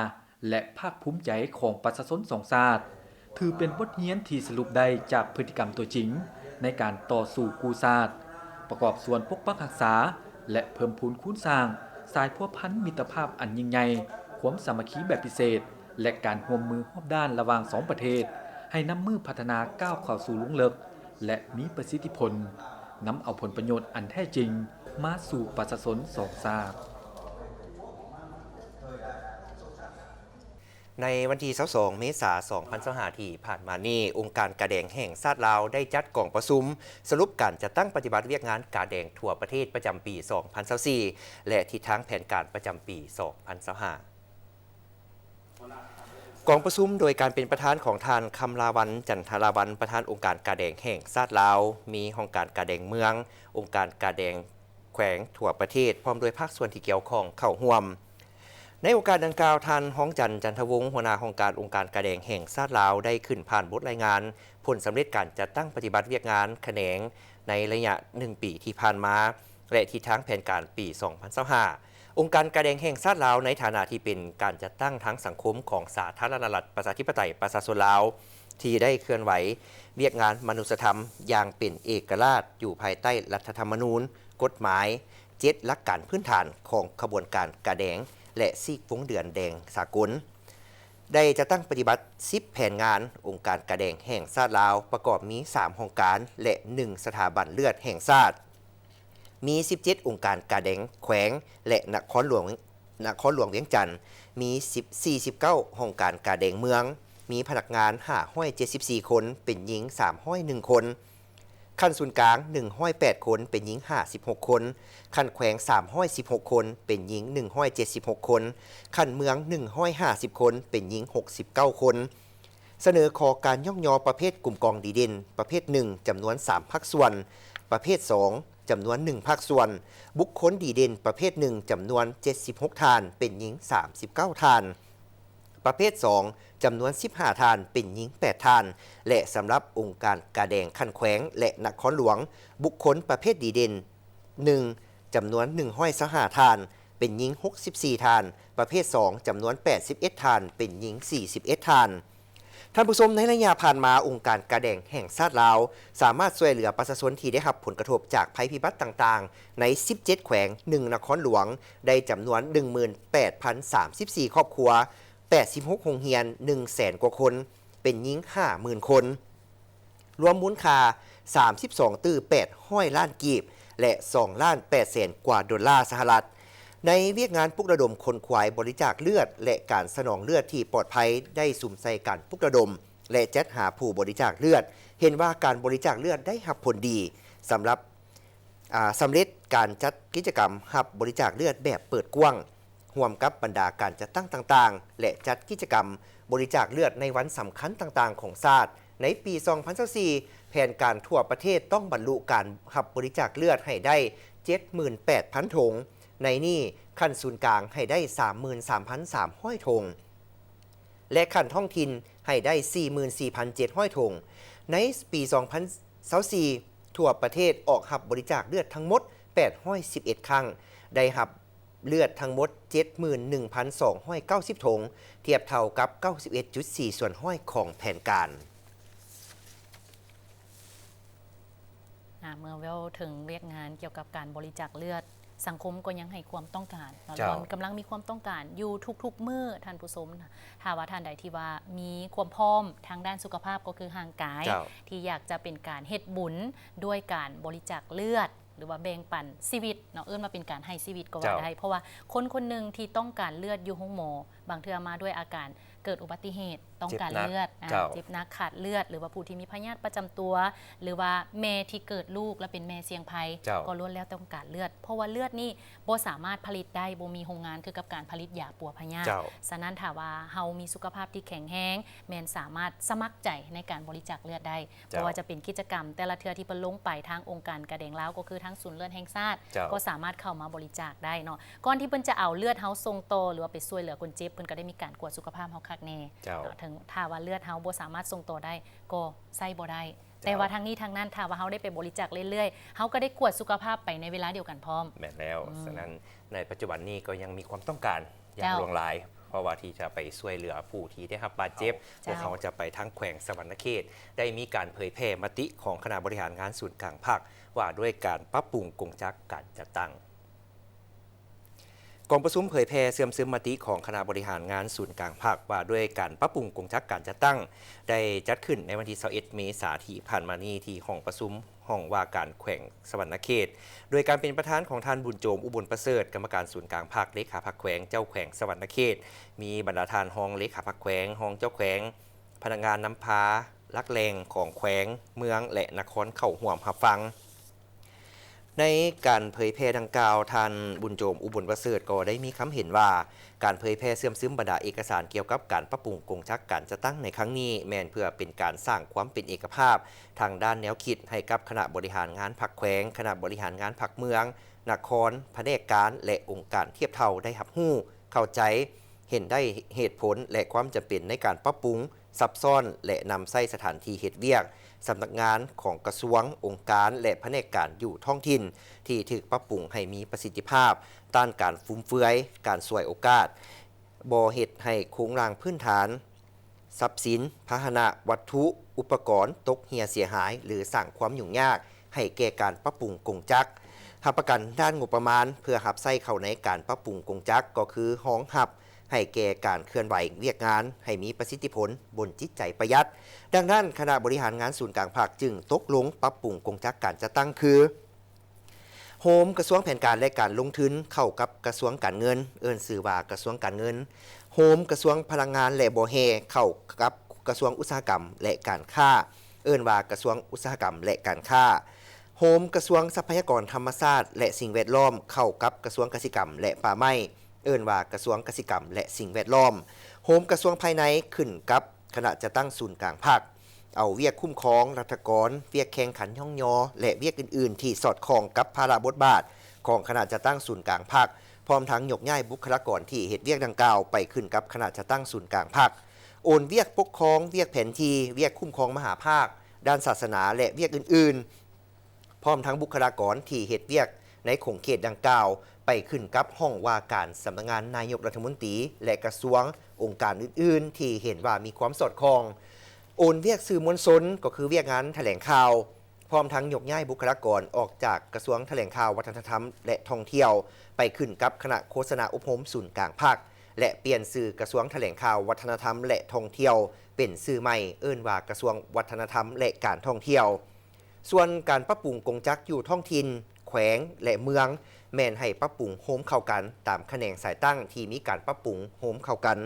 ແລະ ພາກພູມໃຈຂອງປະຊາຊົນສອງຊາດ, ຖືເປັນບົດຮຽນທີ່ສະຫຼຸບໄດ້ຈາກພຶດຕິກຳຕົວຈິງໃນການຕໍ່ສູ້ກູ້ຊາດ, ປະກອບສ່ວນປົກປັກຮັກສາ ແລະ ເພີ່ມພູນຄູນສ້າງສາຍພົວພັນມິດຕະພາບອັນຍິ່ງໃຫຍ່ ຄວາມສາມັກຄີແບບພິເສດ ແລະ ການຮ່ວມມືຮອບດ້ານລະຫວ່າງສອງປະເທດ ໃຫ້ນຳມືພັດທະນາກ້າວເຂົ້າສູ່ລຸກເລິກ ແລະ ມີປະສິດທິຜົນ, ນຳເອົາຜົນປະໂຫຍດອັນແທ້ຈິງມາສູ່ປະຊາຊົນສອງຊາດ. ໃນວັນທີຊາວສອງ ເມສາ ສອງພັນຊາວຫ້າ ທີ່ຜ່ານມານີ້, ອົງການກາແດງແຫ່ງຊາດລາວໄດ້ຈັດກອງປະຊຸມສະຫຼຸບການຈັດຕັ້ງປະຕິບັດວຽກງານກາແດງທົ່ວປະເທດປະຈຳປີສອງພັນຊາວສີ່ ແລະ ທິດທາງແຜນການປະຈຳປີສອງພັນຊາວຫ້າ. ກອງປະຊຸມໂດຍການເປັນປະທານຂອງທ່ານ ຄຳລາວັນ ຈັນທະລາວັນ ປະທານອົງການກາແດງແຫ່ງຊາດລາວ, ມີຫ້ອງການກາແດງເມືອງ, ອົງການກາແດງແຂວງທົ່ວປະເທດ ພ້ອມດ້ວຍພາກສ່ວນທີ່ກ່ຽວຂ້ອງເຂົ້າຮ່ວມ. ໃນໂອກາດດັ່ງກ່າວ, ທ່ານ ທອງຈັນ ຈັນທະວົງ ຫົວໜ້າຫ້ອງການອົງການກາແດງແຫ່ງຊາດລາວ ໄດ້ຂຶ້ນຜ່ານບົດລາຍງານຜົນສຳເລັດການຈັດຕັ້ງປະຕິບັດວຽກງານຂະແໜງໃນໄລຍະໜຶ່ງປີທີ່ຜ່ານມາ ແລະ ທິດທາງແຜນການປີສອງພັນຊາວຫ້າ. ອົງການກາແດງແຫ່ງຊາດລາວ ໃນຖານະທີ່ເປັນການຈັດຕັ້ງທາງສັງຄົມຂອງສາທາລະນະລັດ ປະຊາທິປະໄຕ ປະຊາຊົນລາວ ທີ່ໄດ້ເຄື່ອນໄຫວວຽກງານມະນຸດສະທຳຢ່າງເປັນເອກະລາດ ຢູ່ພາຍໃຕ້ລັດຖະທຳມະນູນ, ກົດໝາຍ, ເຈັດຫຼັກການພື້ນຖານຂອງຂະບວນການກາແດງ ແລະ ຊີກວົງເດືອນແດງສາກົນ, ໄດ້ຈັດຕັ້ງປະຕິບັດສິບແຜນງານອົງການກາແດງແຫ່ງຊາດລາວ ປະກອບມີສາມຫ້ອງການ ແລະ ໜຶ່ງສະຖາບັນເລືອດແຫ່ງຊາດ, ມີສິບເຈັດອົງການກາແດງແຂວງ ແລະ ນະຄອນຫຼວງ ນະຄອນຫຼວງວຽງຈັນ, ມີສິບ ສີ່ສິບເກົ້າຫ້ອງການກາແດງເມືອງ, ມີພະນັກງານຫ້າຮ້ອຍເຈັດສິບສີ່ຄົນ, ເປັນຍິງສາມຮ້ອຍໜຶ່ງຄົນ, ຂັ້ນສູນກາງໜຶ່ງຮ້ອຍແປດຄົນ, ເປັນຍິງຫ້າສິບຫົກຄົນ, ຂັ້ນແຂວງສາມຮ້ອຍສິບຫົກຄົນ, ເປັນຍິງໜຶ່ງຮ້ອຍເຈັດສິບຫົກຄົນ, ຂັ້ນເມືອງໜຶ່ງຮ້ອຍຫ້າສິບຄົນ, ເປັນຍິງຫົກສິບເກົ້າຄົນ. ສະເໜີຂໍການຍ້ອງຍໍປະເພດກຸ່ມກອງດີເດັ່ນ ປະເພດໜຶ່ງ ຈຳນວນສາມພາກສ່ວນ, ປະເພດສອງ ຈຳນວນໜຶ່ງພາກສ່ວນ, ບຸກຄົນດີເດັ່ນປະເພດໜຶ່ງ ຈຳນວນເຈັດສິບຫົກທ່ານ, ເປັນຍິງສາມສິບເກົ້າທ່ານ, ປະເພດສອງ ຈຳນວນສິບຫ້າທ່ານ, ເປັນຍິງແປດທ່ານ ແລະ ສຳລັບອົງການກາແດງຂັ້ນແຂວງ ແລະ ນະຄອນຫຼວງ, ບຸກຄົນປະເພດດີເດັ່ນໜຶ່ງ ຈຳນວນໜຶ່ງຮ້ອຍຊາວຫ້າທ່ານ, ເປັນຍິງຫົກສິບສີ່ທ່ານ, ປະເພດສອງ ຈຳນວນແປດສິບເອັດທ່ານ, ເປັນຍິງສີ່ສິບເອັດທ່ານ. ທ່ານຜູ້ຊົມ, ໃນໄລຍະຜ່ານມາ, ອົງການກາແດງແຫ່ງຊາດລາວ ສາມາດຊ່ວຍເຫຼືອປະຊາຊົນທີ່ໄດ້ຮັບຜົນກະທົບຈາກໄພພິບັດຕ່າງໆ ໃນສິບເຈັດແຂວງ, ໜຶ່ງນະຄອນຫຼວງ ໄດ້ຈຳນວນໜຶ່ງໝື່ນແປດພັນສາມສິບສີ່ຄອບຄົວ, ແປດສິບຫົກໂຮງຮຽນ, ໜຶ່ງແສນກວ່າຄົນ, ເປັນຍິງຫ້າໝື່ນຄົນ. ລວມມູນຄ່າສາມສິບສອງຕື້ແປດຮ້ອຍລ້ານກີບ ແລະ ສອງລ້ານແປດແສນກວ່າໂດລາສະຫະລັດ. ໃນວຽກງານປຸກລະດົມຂົນຂວາຍບໍລິຈາກເລືອດ ແລະ ການສະໜອງເລືອດທີ່ປອດໄພ ໄດ້ສຸມໃສ່ການປຸກລະດົມ ແລະ ຈັດຫາຜູ້ບໍລິຈາກເລືອດ, ເຫັນວ່າການບໍລິຈາກເລືອດໄດ້ຮັບຜົນດີ. ສຳລັບ ອາ ສຳເລັດການຈັດກິດຈະກຳຮັບບໍລິຈາກເລືອດແບບເປີດກວ້າງ ຮ່ວມກັບບັນດາການຈັດຕັ້ງຕ່າງໆ ແລະ ຈັດກິດຈະກຳບໍລິຈາກເລືອດໃນວັນສຳຄັນຕ່າງໆຂອງຊາດ. ໃນປີສອງພັນຊາວສີ່ ແຜນການທົ່ວປະເທດຕ້ອງບັນລຸການຮັບບໍລິຈາກເລືອດໃຫ້ໄດ້ເຈັດໝື່ນແປດພັນຖົງ, ໃນນີ້ຂັ້ນສູນກາງໃຫ້ໄດ້ສາມໝື່ນສາມພັນສາມຮ້ອຍຖົງ ແລະ ຂັ້ນທ້ອງຖິ່ນໃຫ້ໄດ້ສີ່ໝື່ນສີ່ພັນເຈັດຮ້ອຍຖົງ. ໃນປີສອງພັນຊາວສີ່ ທົ່ວປະເທດອອກຮັບບໍລິຈາກເລືອດທັງໝົດແປດຮ້ອຍສິບເອັດຄັ້ງ, ໄດ້ຮັບເລືອດທັງໝົດເຈັດໝື່ນໜຶ່ງພັນສອງຮ້ອຍເກົ້າສິບຖົງ, ທຽບເທົ່າກັບເກົ້າສິບເອັດຈຸດສີ່ສ່ວນຮ້ອຍຂອງແຜນການ. ອາ ເມື່ອເວົ້າເຖິງວຽກງານກ່ຽວກັບການບໍລິຈາກເລືອດ, ສັງຄົມກໍຍັງໃຫ້ຄວາມຕ້ອງການເນາະ ເຈົ້າ ແລະ ກຳລັງມີຄວາມຕ້ອງການຢູ່ທຸກໆມື້. ທ່ານຜູ້ຊົມ, ຖ້າວ່າທ່ານໃດທີ່ວ່າມີຄວາມພ້ອມທາງດ້ານສຸຂະພາບ ກໍຄືຮ່າງກາຍ ເຈົ້າ ທີ່ຢາກຈະເປັນການເຮັດບຸນດ້ວຍການບໍລິຈາກເລືອດ ຫຼືວ່າແບ່ງປັນຊີວິດເນາະ, ເອີ້ນວ່າເປັນການໃຫ້ຊີວິດກໍວ່າ ເຈົ້າ ໄດ້, ເພາະວ່າຄົນຄົນໜຶ່ງທີ່ຕ້ອງການເລືອດຢູ່ໂຮງໝໍ ບາງເທື່ອມາດ້ວຍອາການເກີດອຸບັດຕິເຫດ ຕ້ອງການເລືອດ ເຈັບໜັກ ອາ ເຈົ້າ ເຈັບໜັກຂາດເລືອດ ຫຼືວ່າຜູ້ທີ່ມີພະຍາດປະຈຳຕົວ ຫຼືວ່າແມ່ທີ່ເກີດລູກແລະເປັນແມ່ສ່ຽງໄພ ເຈົ້າ ກໍລ້ວນແລ້ວຕ້ອງການເລືອດ, ເພາະວ່າເລືອດນີ້ບໍ່ສາມາດຜະລິດໄດ້, ບໍ່ມີໂຮງງານຄືກັບການຜະລິດຢາປົວພະຍາດ. ເຈົ້າ ສະນັ້ນ ຖ້າວ່າເຮົາມີສຸຂະພາບທີ່ແຂງແຮງ, ແມ່ນສາມາດສະໝັກໃຈໃນການບໍລິຈາກເລືອດໄດ້. ເຈົ້າ ບໍ່ວ່າຈະເປັນກິດຈະກຳແຕ່ລະເທື່ອທີ່ເພິ່ນລົງໄປ, ທາງອົງການກາແດງລາວ ກໍຄືທາງສູນເລືອດແຫ່ງຊາດ ເຈົ້າ ກໍສາມາດເຂົ້າມາບໍລິຈາກໄດ້ເນາະ. ກ່ອນທີ່ເພິ່ນຈະເອົາເລືອດເຮົາສົ່ງຕໍ່ ຫຼືວ່າໄປຊ່ວຍເຫຼືອຄົນເຈັບ, ເພິ່ນກໍໄດ້ມີການກວດສຸຂະພາບເຮົາຄັກແນ່ ເຈົ້າ ເນາະ. ເຖິງຖ້າວ່າເລືອດເຮົາບໍ່ສາມາດສົ່ງຕໍ່ໄດ້ ກໍໃຊ້ບໍ່ໄດ້. ເຈົ້າ ແຕ່ວ່າທັງນີ້ທັງນັ້ນ ຖ້າວ່າເຮົາໄດ້ໄປບໍລິຈາກເລື້ອຍໆ, ເຮົາກໍໄດ້ກວດສຸຂະພາບໄປໃນເວລາດຽວກັນພ້ອມ. ແມ່ນແລ້ວ. ອືມ ສະນັ້ນ ໃນປັດຈຸບັນນີ້ກໍຍັງມີຄວາມຕ້ອງການຢ່າງ ເຈົ້າ ຫຼວງຫຼາຍ, ເພາະວ່າທີ່ຈະໄປຊ່ວຍເຫຼືອຜູ້ທີ່ໄດ້ຮັບບາດເຈັບ. ເຈົ້າ ພວກເຮົາຈະໄປທາງແຂວງສະຫວັນນະເຂດ, ໄດ້ມີການເຜີຍແຜ່ມະຕິຂອງຄະນະບໍລິຫານງານສູນກາງພັກ ວ່າດ້ວຍການປັບປຸງກົງຈັກການຈັດຕັ້ງ. ກອງປະຊຸມເຜີຍແຜ່ເຊື່ອມຊຶມມະຕິຂອງຄະນະບໍລິຫານງານສູນກາງພັກ ວ່າດ້ວຍການປັບປຸງກົງຈັກການຈັດຕັ້ງ ໄດ້ຈັດຂຶ້ນໃນວັນທີຊາວເອັດເມສາທີ່ຜ່ານມານີ້ ທີ່ຫ້ອງປະຊຸມຫ້ອງວ່າການແຂວງສະຫວັນນະເຂດ ໂດຍການເປັນປະທານຂອງທ່ານ ບຸນໂຈມ ອຸບົນປະເສີດ ກຳມະການສູນກາງພັກ ເລຂາພັກແຂວງ ເຈົ້າແຂວງສະຫວັນນະເຂດ, ມີບັນດາທ່ານຮອງເລຂາພັກແຂວງ, ຮອງເຈົ້າແຂວງ, ພະນັກງານນຳພາຫຼັກແຫຼ່ງຂອງແຂວງ, ເມືອງ ແລະ ນະຄອນເຂົ້າຮ່ວມຮັບຟັງ. ໃນການເຜີຍແຜ່ດັ່ງກ່າວ, ທ່ານ ບຸນໂຈມ ອຸບົນປະເສີດ ກໍໄດ້ມີຄຳເຫັນວ່າ ການເຜີຍແຜ່ເຊື່ອມຊຶມບັນດາເອກະສານກ່ຽວກັບການປັບປຸງກົງຈັກການຈັດຕັ້ງໃນຄັ້ງນີ້ ແມ່ນເພື່ອເປັນການສ້າງຄວາມເປັນເອກະພາບທາງດ້ານແນວຄິດໃຫ້ກັບຄະນະບໍລິຫານງານພັກແຂວງ, ຄະນະບໍລິຫານງານພັກເມືອງ, ນະຄອນ, ພະແນກການ ແລະ ອົງການທຽບເທົ່າໄດ້ຮັບຮູ້, ເຂົ້າໃຈ, ເຫັນໄດ້ເຫດຜົນ ແລະ ຄວາມຈຳເປັນໃນການປັບປຸງ ຊັບຊ້ອນ ແລະ ນຳໃຊ້ສະຖານທີ່ເຮັດວຽກ, ສຳນັກງານຂອງກະຊວງ, ອົງການ ແລະ ພະແນກການຢູ່ທ້ອງຖິ່ນ ທີ່ຖືກປັບປຸງໃຫ້ມີປະສິດທິພາບ, ຕ້ານການຟຸມເຟືອຍ, ການສວຍໂອກາດ, ບໍ່ເຮັດໃຫ້ໂຄງລ່າງພື້ນຖານ, ຊັບສິນ, ພາຫະນະ, ວັດຖຸ, ອຸປະກອນຕົກເຮ່ຍເສຍຫາຍ ຫຼື ສ້າງຄວາມຫຍຸ້ງຍາກໃຫ້ແກ່ການປັບປຸງກົງຈັກ. ຮັບປະກັນດ້ານງົບປະມານເພື່ອຮັບໃຊ້ເຂົ້າໃນການປັບປຸງກົງຈັກ ກໍຄືຮອງຮັບ ໃຫ້ແກ່ການເຄື່ອນໄຫວວຽກງານໃຫ້ມີປະສິດທິຜົນບົນຈິດໃຈປະຢັດ. ດັ່ງນັ້ນ, ຄະນະບໍລິຫານງານສູນກາງພັກຈຶ່ງຕົກລົງປັບປຸງກົງຈັກການຈັດຕັ້ງຄື ໂຮມກະຊວງແຜນການ ແລະ ການລົງທຶນ ເຂົ້າກັບກະຊວງການເງິນ, ເອີ້ນຊື່ວ່າກະຊວງການເງິນ. ໂຮມກະຊວງພະລັງງານ ແລະ ບໍ່ແຮ່ ເຂົ້າກັບກະຊວງອຸດສາຫະກຳ ແລະ ການຄ້າ, ເອີ້ນວ່າກະຊວງອຸດສາຫະກຳ ແລະ ການຄ້າ. ໂຮມກະຊວງຊັບພະຍາກອນທຳມະຊາດ ແລະ ສິ່ງແວດລ້ອມ ເຂົ້າກັບກະຊວງກະສິກຳ ແລະ ປ່າໄມ້, ເອີ້ນວ່າກະຊວງກະສິກຳ ແລະ ສິ່ງແວດລ້ອມ. ໂຮມກະຊວງພາຍໃນ ຂຶ້ນກັບຄະນະຈັດຕັ້ງສູນກາງພັກ, ເອົາວຽກຄຸ້ມຄອງລັດຖະກອນ, ວຽກແຂ່ງຂັນຍ້ອງຍໍ ແລະ ວຽກອື່ນໆທີ່ສອດຄ່ອງກັບພາລະບົດບາດຂອງຄະນະຈັດຕັ້ງສູນກາງພັກ, ພ້ອມທັງຍົກຍ້າຍບຸກຄະລາກອນທີ່ເຮັດວຽກດັ່ງກ່າວໄປຂຶ້ນກັບຄະນະຈັດຕັ້ງສູນກາງພັກ. ໂອນວຽກປົກຄອງ, ວຽກແຜນທີ່, ວຽກຄຸ້ມຄອງມະຫາພາກ, ດ້ານສາສະໜາ ແລະ ວຽກອື່ນໆ ພ້ອມທັງບຸກຄະລາກອນທີ່ເຮັດວຽກໃນຂົງເຂດດັ່ງກ່າວ ໄປຂຶ້ນກັບຫ້ອງວ່າການສຳນັກງານນາຍົກລັດຖະມົນຕີ ແລະ ກະຊວງ, ອົງການອື່ນໆທີ່ເຫັນວ່າມີຄວາມສອດຄ່ອງ. ໂອນວຽກສື່ມວນຊົນ ກໍຄືວຽກງານຖະແຫຼງຂ່າວ, ພ້ອມທັງຍົກຍ້າຍບຸກຄະລາກອນອອກຈາກກະຊວງຖະແຫຼງຂ່າວ, ວັດທະນະທຳ ແລະ ທ່ອງທ່ຽວ ໄປຂຶ້ນກັບຄະນະໂຄສະນາອົບຮົມສູນກາງພັກ ແລະ ປ່ຽນຊື່ກະຊວງຖະແຫຼງຂ່າວ, ວັດທະນະທຳ ແລະ ທ່ອງທ່ຽວ ເປັນຊື່ໃໝ່, ເອີ້ນວ່າກະຊວງວັດທະນະທຳ ແລະ ການທ່ອງທ່ຽວ. ສ່ວນການປັບປຸງກົງຈັກຢູ່ທ້ອງຖິ່ນ, ແຂວງ ແລະ ເມືອງ ແມ່ນໃຫ້ປັບປຸງໂຮມເຂົ້າກັນຕາມຂະແໜງສາຍຕັ້ງທີ່ມີການປັບປຸງໂຮມເຂົ້າກັນ.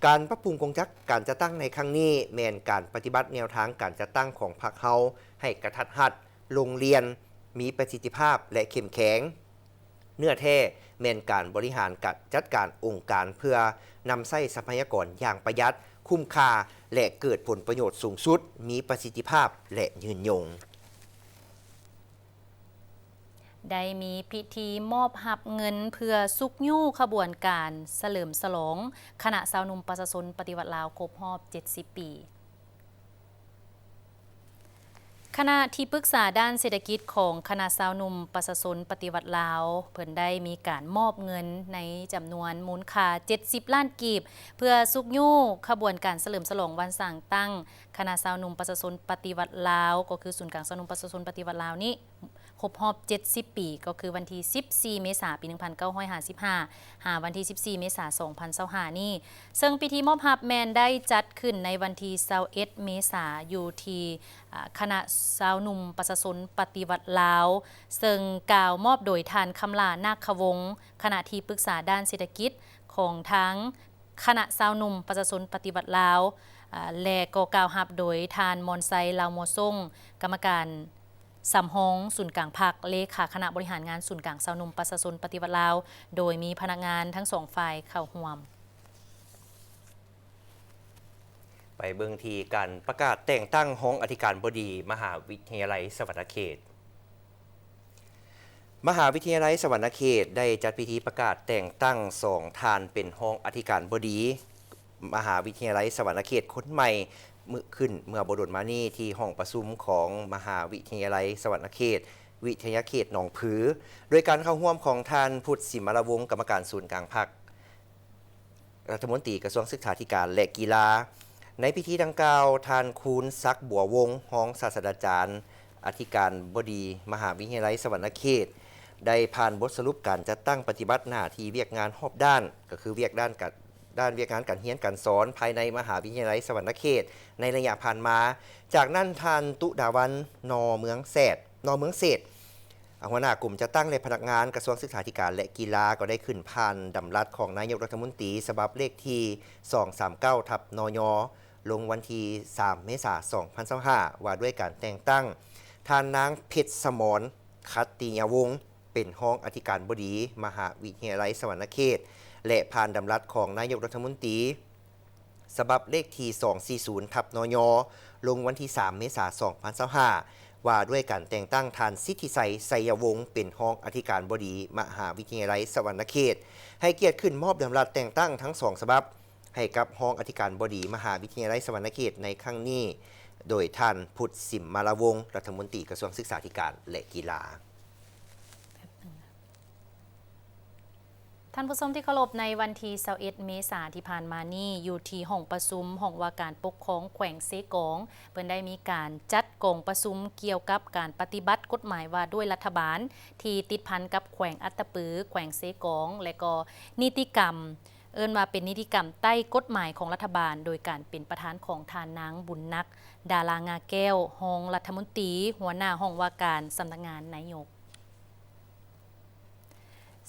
ການປັບປຸງກົງຈັກການຈັດຕັ້ງໃນຄັ້ງນີ້ ແມ່ນການປະຕິບັດແນວທາງການຈັດຕັ້ງຂອງພັກເຮົາໃຫ້ກະທັດຮັດ, ລົງລຽນ, ມີປະສິດທິພາບ ແລະ ເຂັ້ມແຂງ. ເນື້ອແທ້ແມ່ນການບໍລິຫານການຈັດການອົງການເພື່ອນຳໃຊ້ຊັບພະຍາກອນຢ່າງປະຢັດ, ຄຸ້ມຄ່າ ແລະ ເກີດຜົນປະໂຫຍດສູງສຸດ, ມີປະສິດທິພາບ ແລະ ຍືນຍົງ. ໄດ້ມີພິທີມອບຮັບເງິນເພື່ອຊຸກຍູ້ຂະບວນການສະເຫຼີມສະຫຼອງຄະນະຊາວໜຸ່ມປະຊາຊົນປະຕິວັດລາວຄົບຮອບເຈັດສິບປີ. ຄະນະທີ່ປຶກສາດ້ານເສດຖະກິດຂອງຄະນະຊາວໜຸ່ມປະຊາຊົນປະຕິວັດລາວ ເພິ່ນໄດ້ມີການມອບເງິນໃນຈຳນວນມູນຄ່າເຈັດສິບລ້ານກີບ ເພື່ອຊຸກຍູ້ຂະບວນການສະເຫຼີມສະຫຼອງວັນສ້າງຕັ້ງຄະນະຊາວໜຸ່ມປະຊາຊົນປະຕິວັດລາວ ກໍຄືສູນກາງຊາວໜຸ່ມປະຊາຊົນປະຕິວັດລາວນີ້ ຄົບຮອບເຈັດສິບປີ ກໍຄືວັນທີສິບສີ່ເມສາ ປີໜຶ່ງພັນເກົ້າຮ້ອຍຫ້າສິບຫ້າ ຫາວັນທີສິບສີ່ເມສາ ສອງພັນຊາວຫ້ານີ້ ເຊິ່ງພິທີມອບຮັບແມ່ນໄດ້ຈັດຂຶ້ນໃນວັນທີຊາວເອັດເມສາ ຢູ່ທີ່ ອາ ຄະນະຊາວໜຸ່ມປະຊາຊົນປະຕິວັດລາວ ເຊິ່ງກ່າວມອບໂດຍທ່ານ ຄຳຫຼ້າ ນາກຂະວົງ ຄະນະທີ່ປຶກສາດ້ານເສດຖະກິດຂອງທາງຄະນະຊາວໜຸ່ມປະຊາຊົນປະຕິວັດລາວ ອາ ແລະ ກໍກ່າວຮັບໂດຍທ່ານ ມອນໄຊ ລາວມົວຊົງ ກຳມະການ ສຳຮອງສູນກາງພັກ, ເລຂາຄະນະບໍລິຫານງານສູນກາງຊາວໜຸ່ມປະຊາຊົນປະຕິວັດລາວ, ໂດຍມີພະນັກງານທັງສອງຝ່າຍເຂົ້າຮ່ວມ. ໄປເບິ່ງທີ່ການປະກາດແຕ່ງຕັ້ງຮອງອະທິການບໍດີມະຫາວິທະຍາໄລສະຫວັນນະເຂດ. ມະຫາວິທະຍາໄລສະຫວັນນະເຂດໄດ້ຈັດພິທີປະກາດແຕ່ງຕັ້ງສອງທ່ານເປັນຮອງອະທິການບໍດີ ມະຫາວິທະຍາໄລສະຫວັນນະເຂດຄົນໃໝ່ ມື້ ຂຶ້ນເມື່ອບໍ່ດົນມານີ້ ທີ່ຫ້ອງປະຊຸມຂອງມະຫາວິທະຍາໄລສະຫວັນນະເຂດ ວິທະຍາເຂດໜອງຜື ໂດຍການເຂົ້າຮ່ວມຂອງທ່ານ ພຸດ ສິມມາລະວົງ ກຳມະການສູນກາງພັກ ລັດຖະມົນຕີກະຊວງສຶກສາທິການ ແລະ ກິລາ. ໃນພິທີດັ່ງກ່າວ, ທ່ານ ຄູນ ສັກ ບົວວົງ ຮອງສາດສະດາຈານ ອະທິການບໍດີມະຫາວິທະຍາໄລສະຫວັນນະເຂດ ໄດ້ຜ່ານບົດສະຫຼຸບການຈັດຕັ້ງປະຕິບັດໜ້າທີ່ວຽກງານຮອບດ້ານ ກໍຄືວຽກດ້ານການ ດ້ານວຽກງານການຮຽນການສອນພາຍໃນມະຫາວິທະຍາໄລສະຫວັນນະເຂດໃນໄລຍະຜ່ານມາ. ຈາກນັ້ນ ທ່ານ ຕຸດາວັນ ນ ເມືອງແສດ ນ ເມືອງເສດ ຫົວໜ້າກົມຈັດຕັ້ງ ແລະ ພະນັກງານກະຊວງສຶກສາທິການ ແລະ ກິລາ ກໍໄດ້ຂຶ້ນຜ່ານດຳລັດຂອງນາຍົກລັດຖະມົນຕີ ສະບັບເລກທີສອງສາມເກົ້າ ທັບ ນຍ ລົງວັນທີສາມ ເມສາ ສອງພັນຊາວຫ້າ ວ່າດ້ວຍການແຕ່ງຕັ້ງທ່ານນາງ ເພັດສະໝອນ ຂັດຕິຍະວົງ ເປັນຮອງອະທິການບໍດີມະຫາວິທະຍາໄລສະຫວັນນະເຂດ ແລະ ຜ່ານດຳລັດຂອງນາຍົກລັດຖະມົນຕີ ສະບັບເລກທີສອງສີ່ສູນ ທັບ ນຍ ລົງວັນທີສາມ ເມສາ ສອງພັນຊາວຫ້າ ວ່າດ້ວຍການແຕ່ງຕັ້ງທ່ານ ສິດທິໄຊ ໄຊຍະວົງ ເປັນຮອງອະທິການບໍດີມະຫາວິທະຍາໄລສະຫວັນນະເຂດ, ໃຫ້ກຽດຂຶ້ນມອບດຳລັດແຕ່ງຕັ້ງທັງສອງສະບັບ ໃຫ້ກັບຮອງອະທິການບໍດີມະຫາວິທະຍາໄລສະຫວັນນະເຂດໃນຄັ້ງນີ້ ໂດຍທ່ານ ພຸດ ສິມມາລາວົງ ລັດຖະມົນຕີກະຊວງສຶກສາທິການ ແລະ ກິລາ. ທ່ານຜູ້ຊົມທີ່ເຄົາລົບ, ໃນວັນທີຊາວເອັດ ເມສາທີ່ຜ່ານມານີ້ ຢູ່ທີ່ຫ້ອງປະຊຸມຫ້ອງວ່າການປົກຄອງແຂວງເຊກອງ ເພິ່ນໄດ້ມີການຈັດກອງປະຊຸມກ່ຽວກັບການປະຕິບັດກົດໝາຍວ່າດ້ວຍລັດຖະບານ ທີ່ຕິດພັນກັບແຂວງອັດຕະປື, ແຂວງເຊກອງ ແລະ ກໍນິຕິກຳ ເອີ້ນວ່າເປັນນິຕິກຳໃຕ້ກົດໝາຍຂອງລັດຖະບານ ໂດຍການເປັນປະທານຂອງທ່ານນາງ ບຸນນັກ ດາລາງາແກ້ວ ຮອງລັດຖະມົນຕີ ຫົວໜ້າຫ້ອງວ່າການສຳນັກງານນາຍົກ.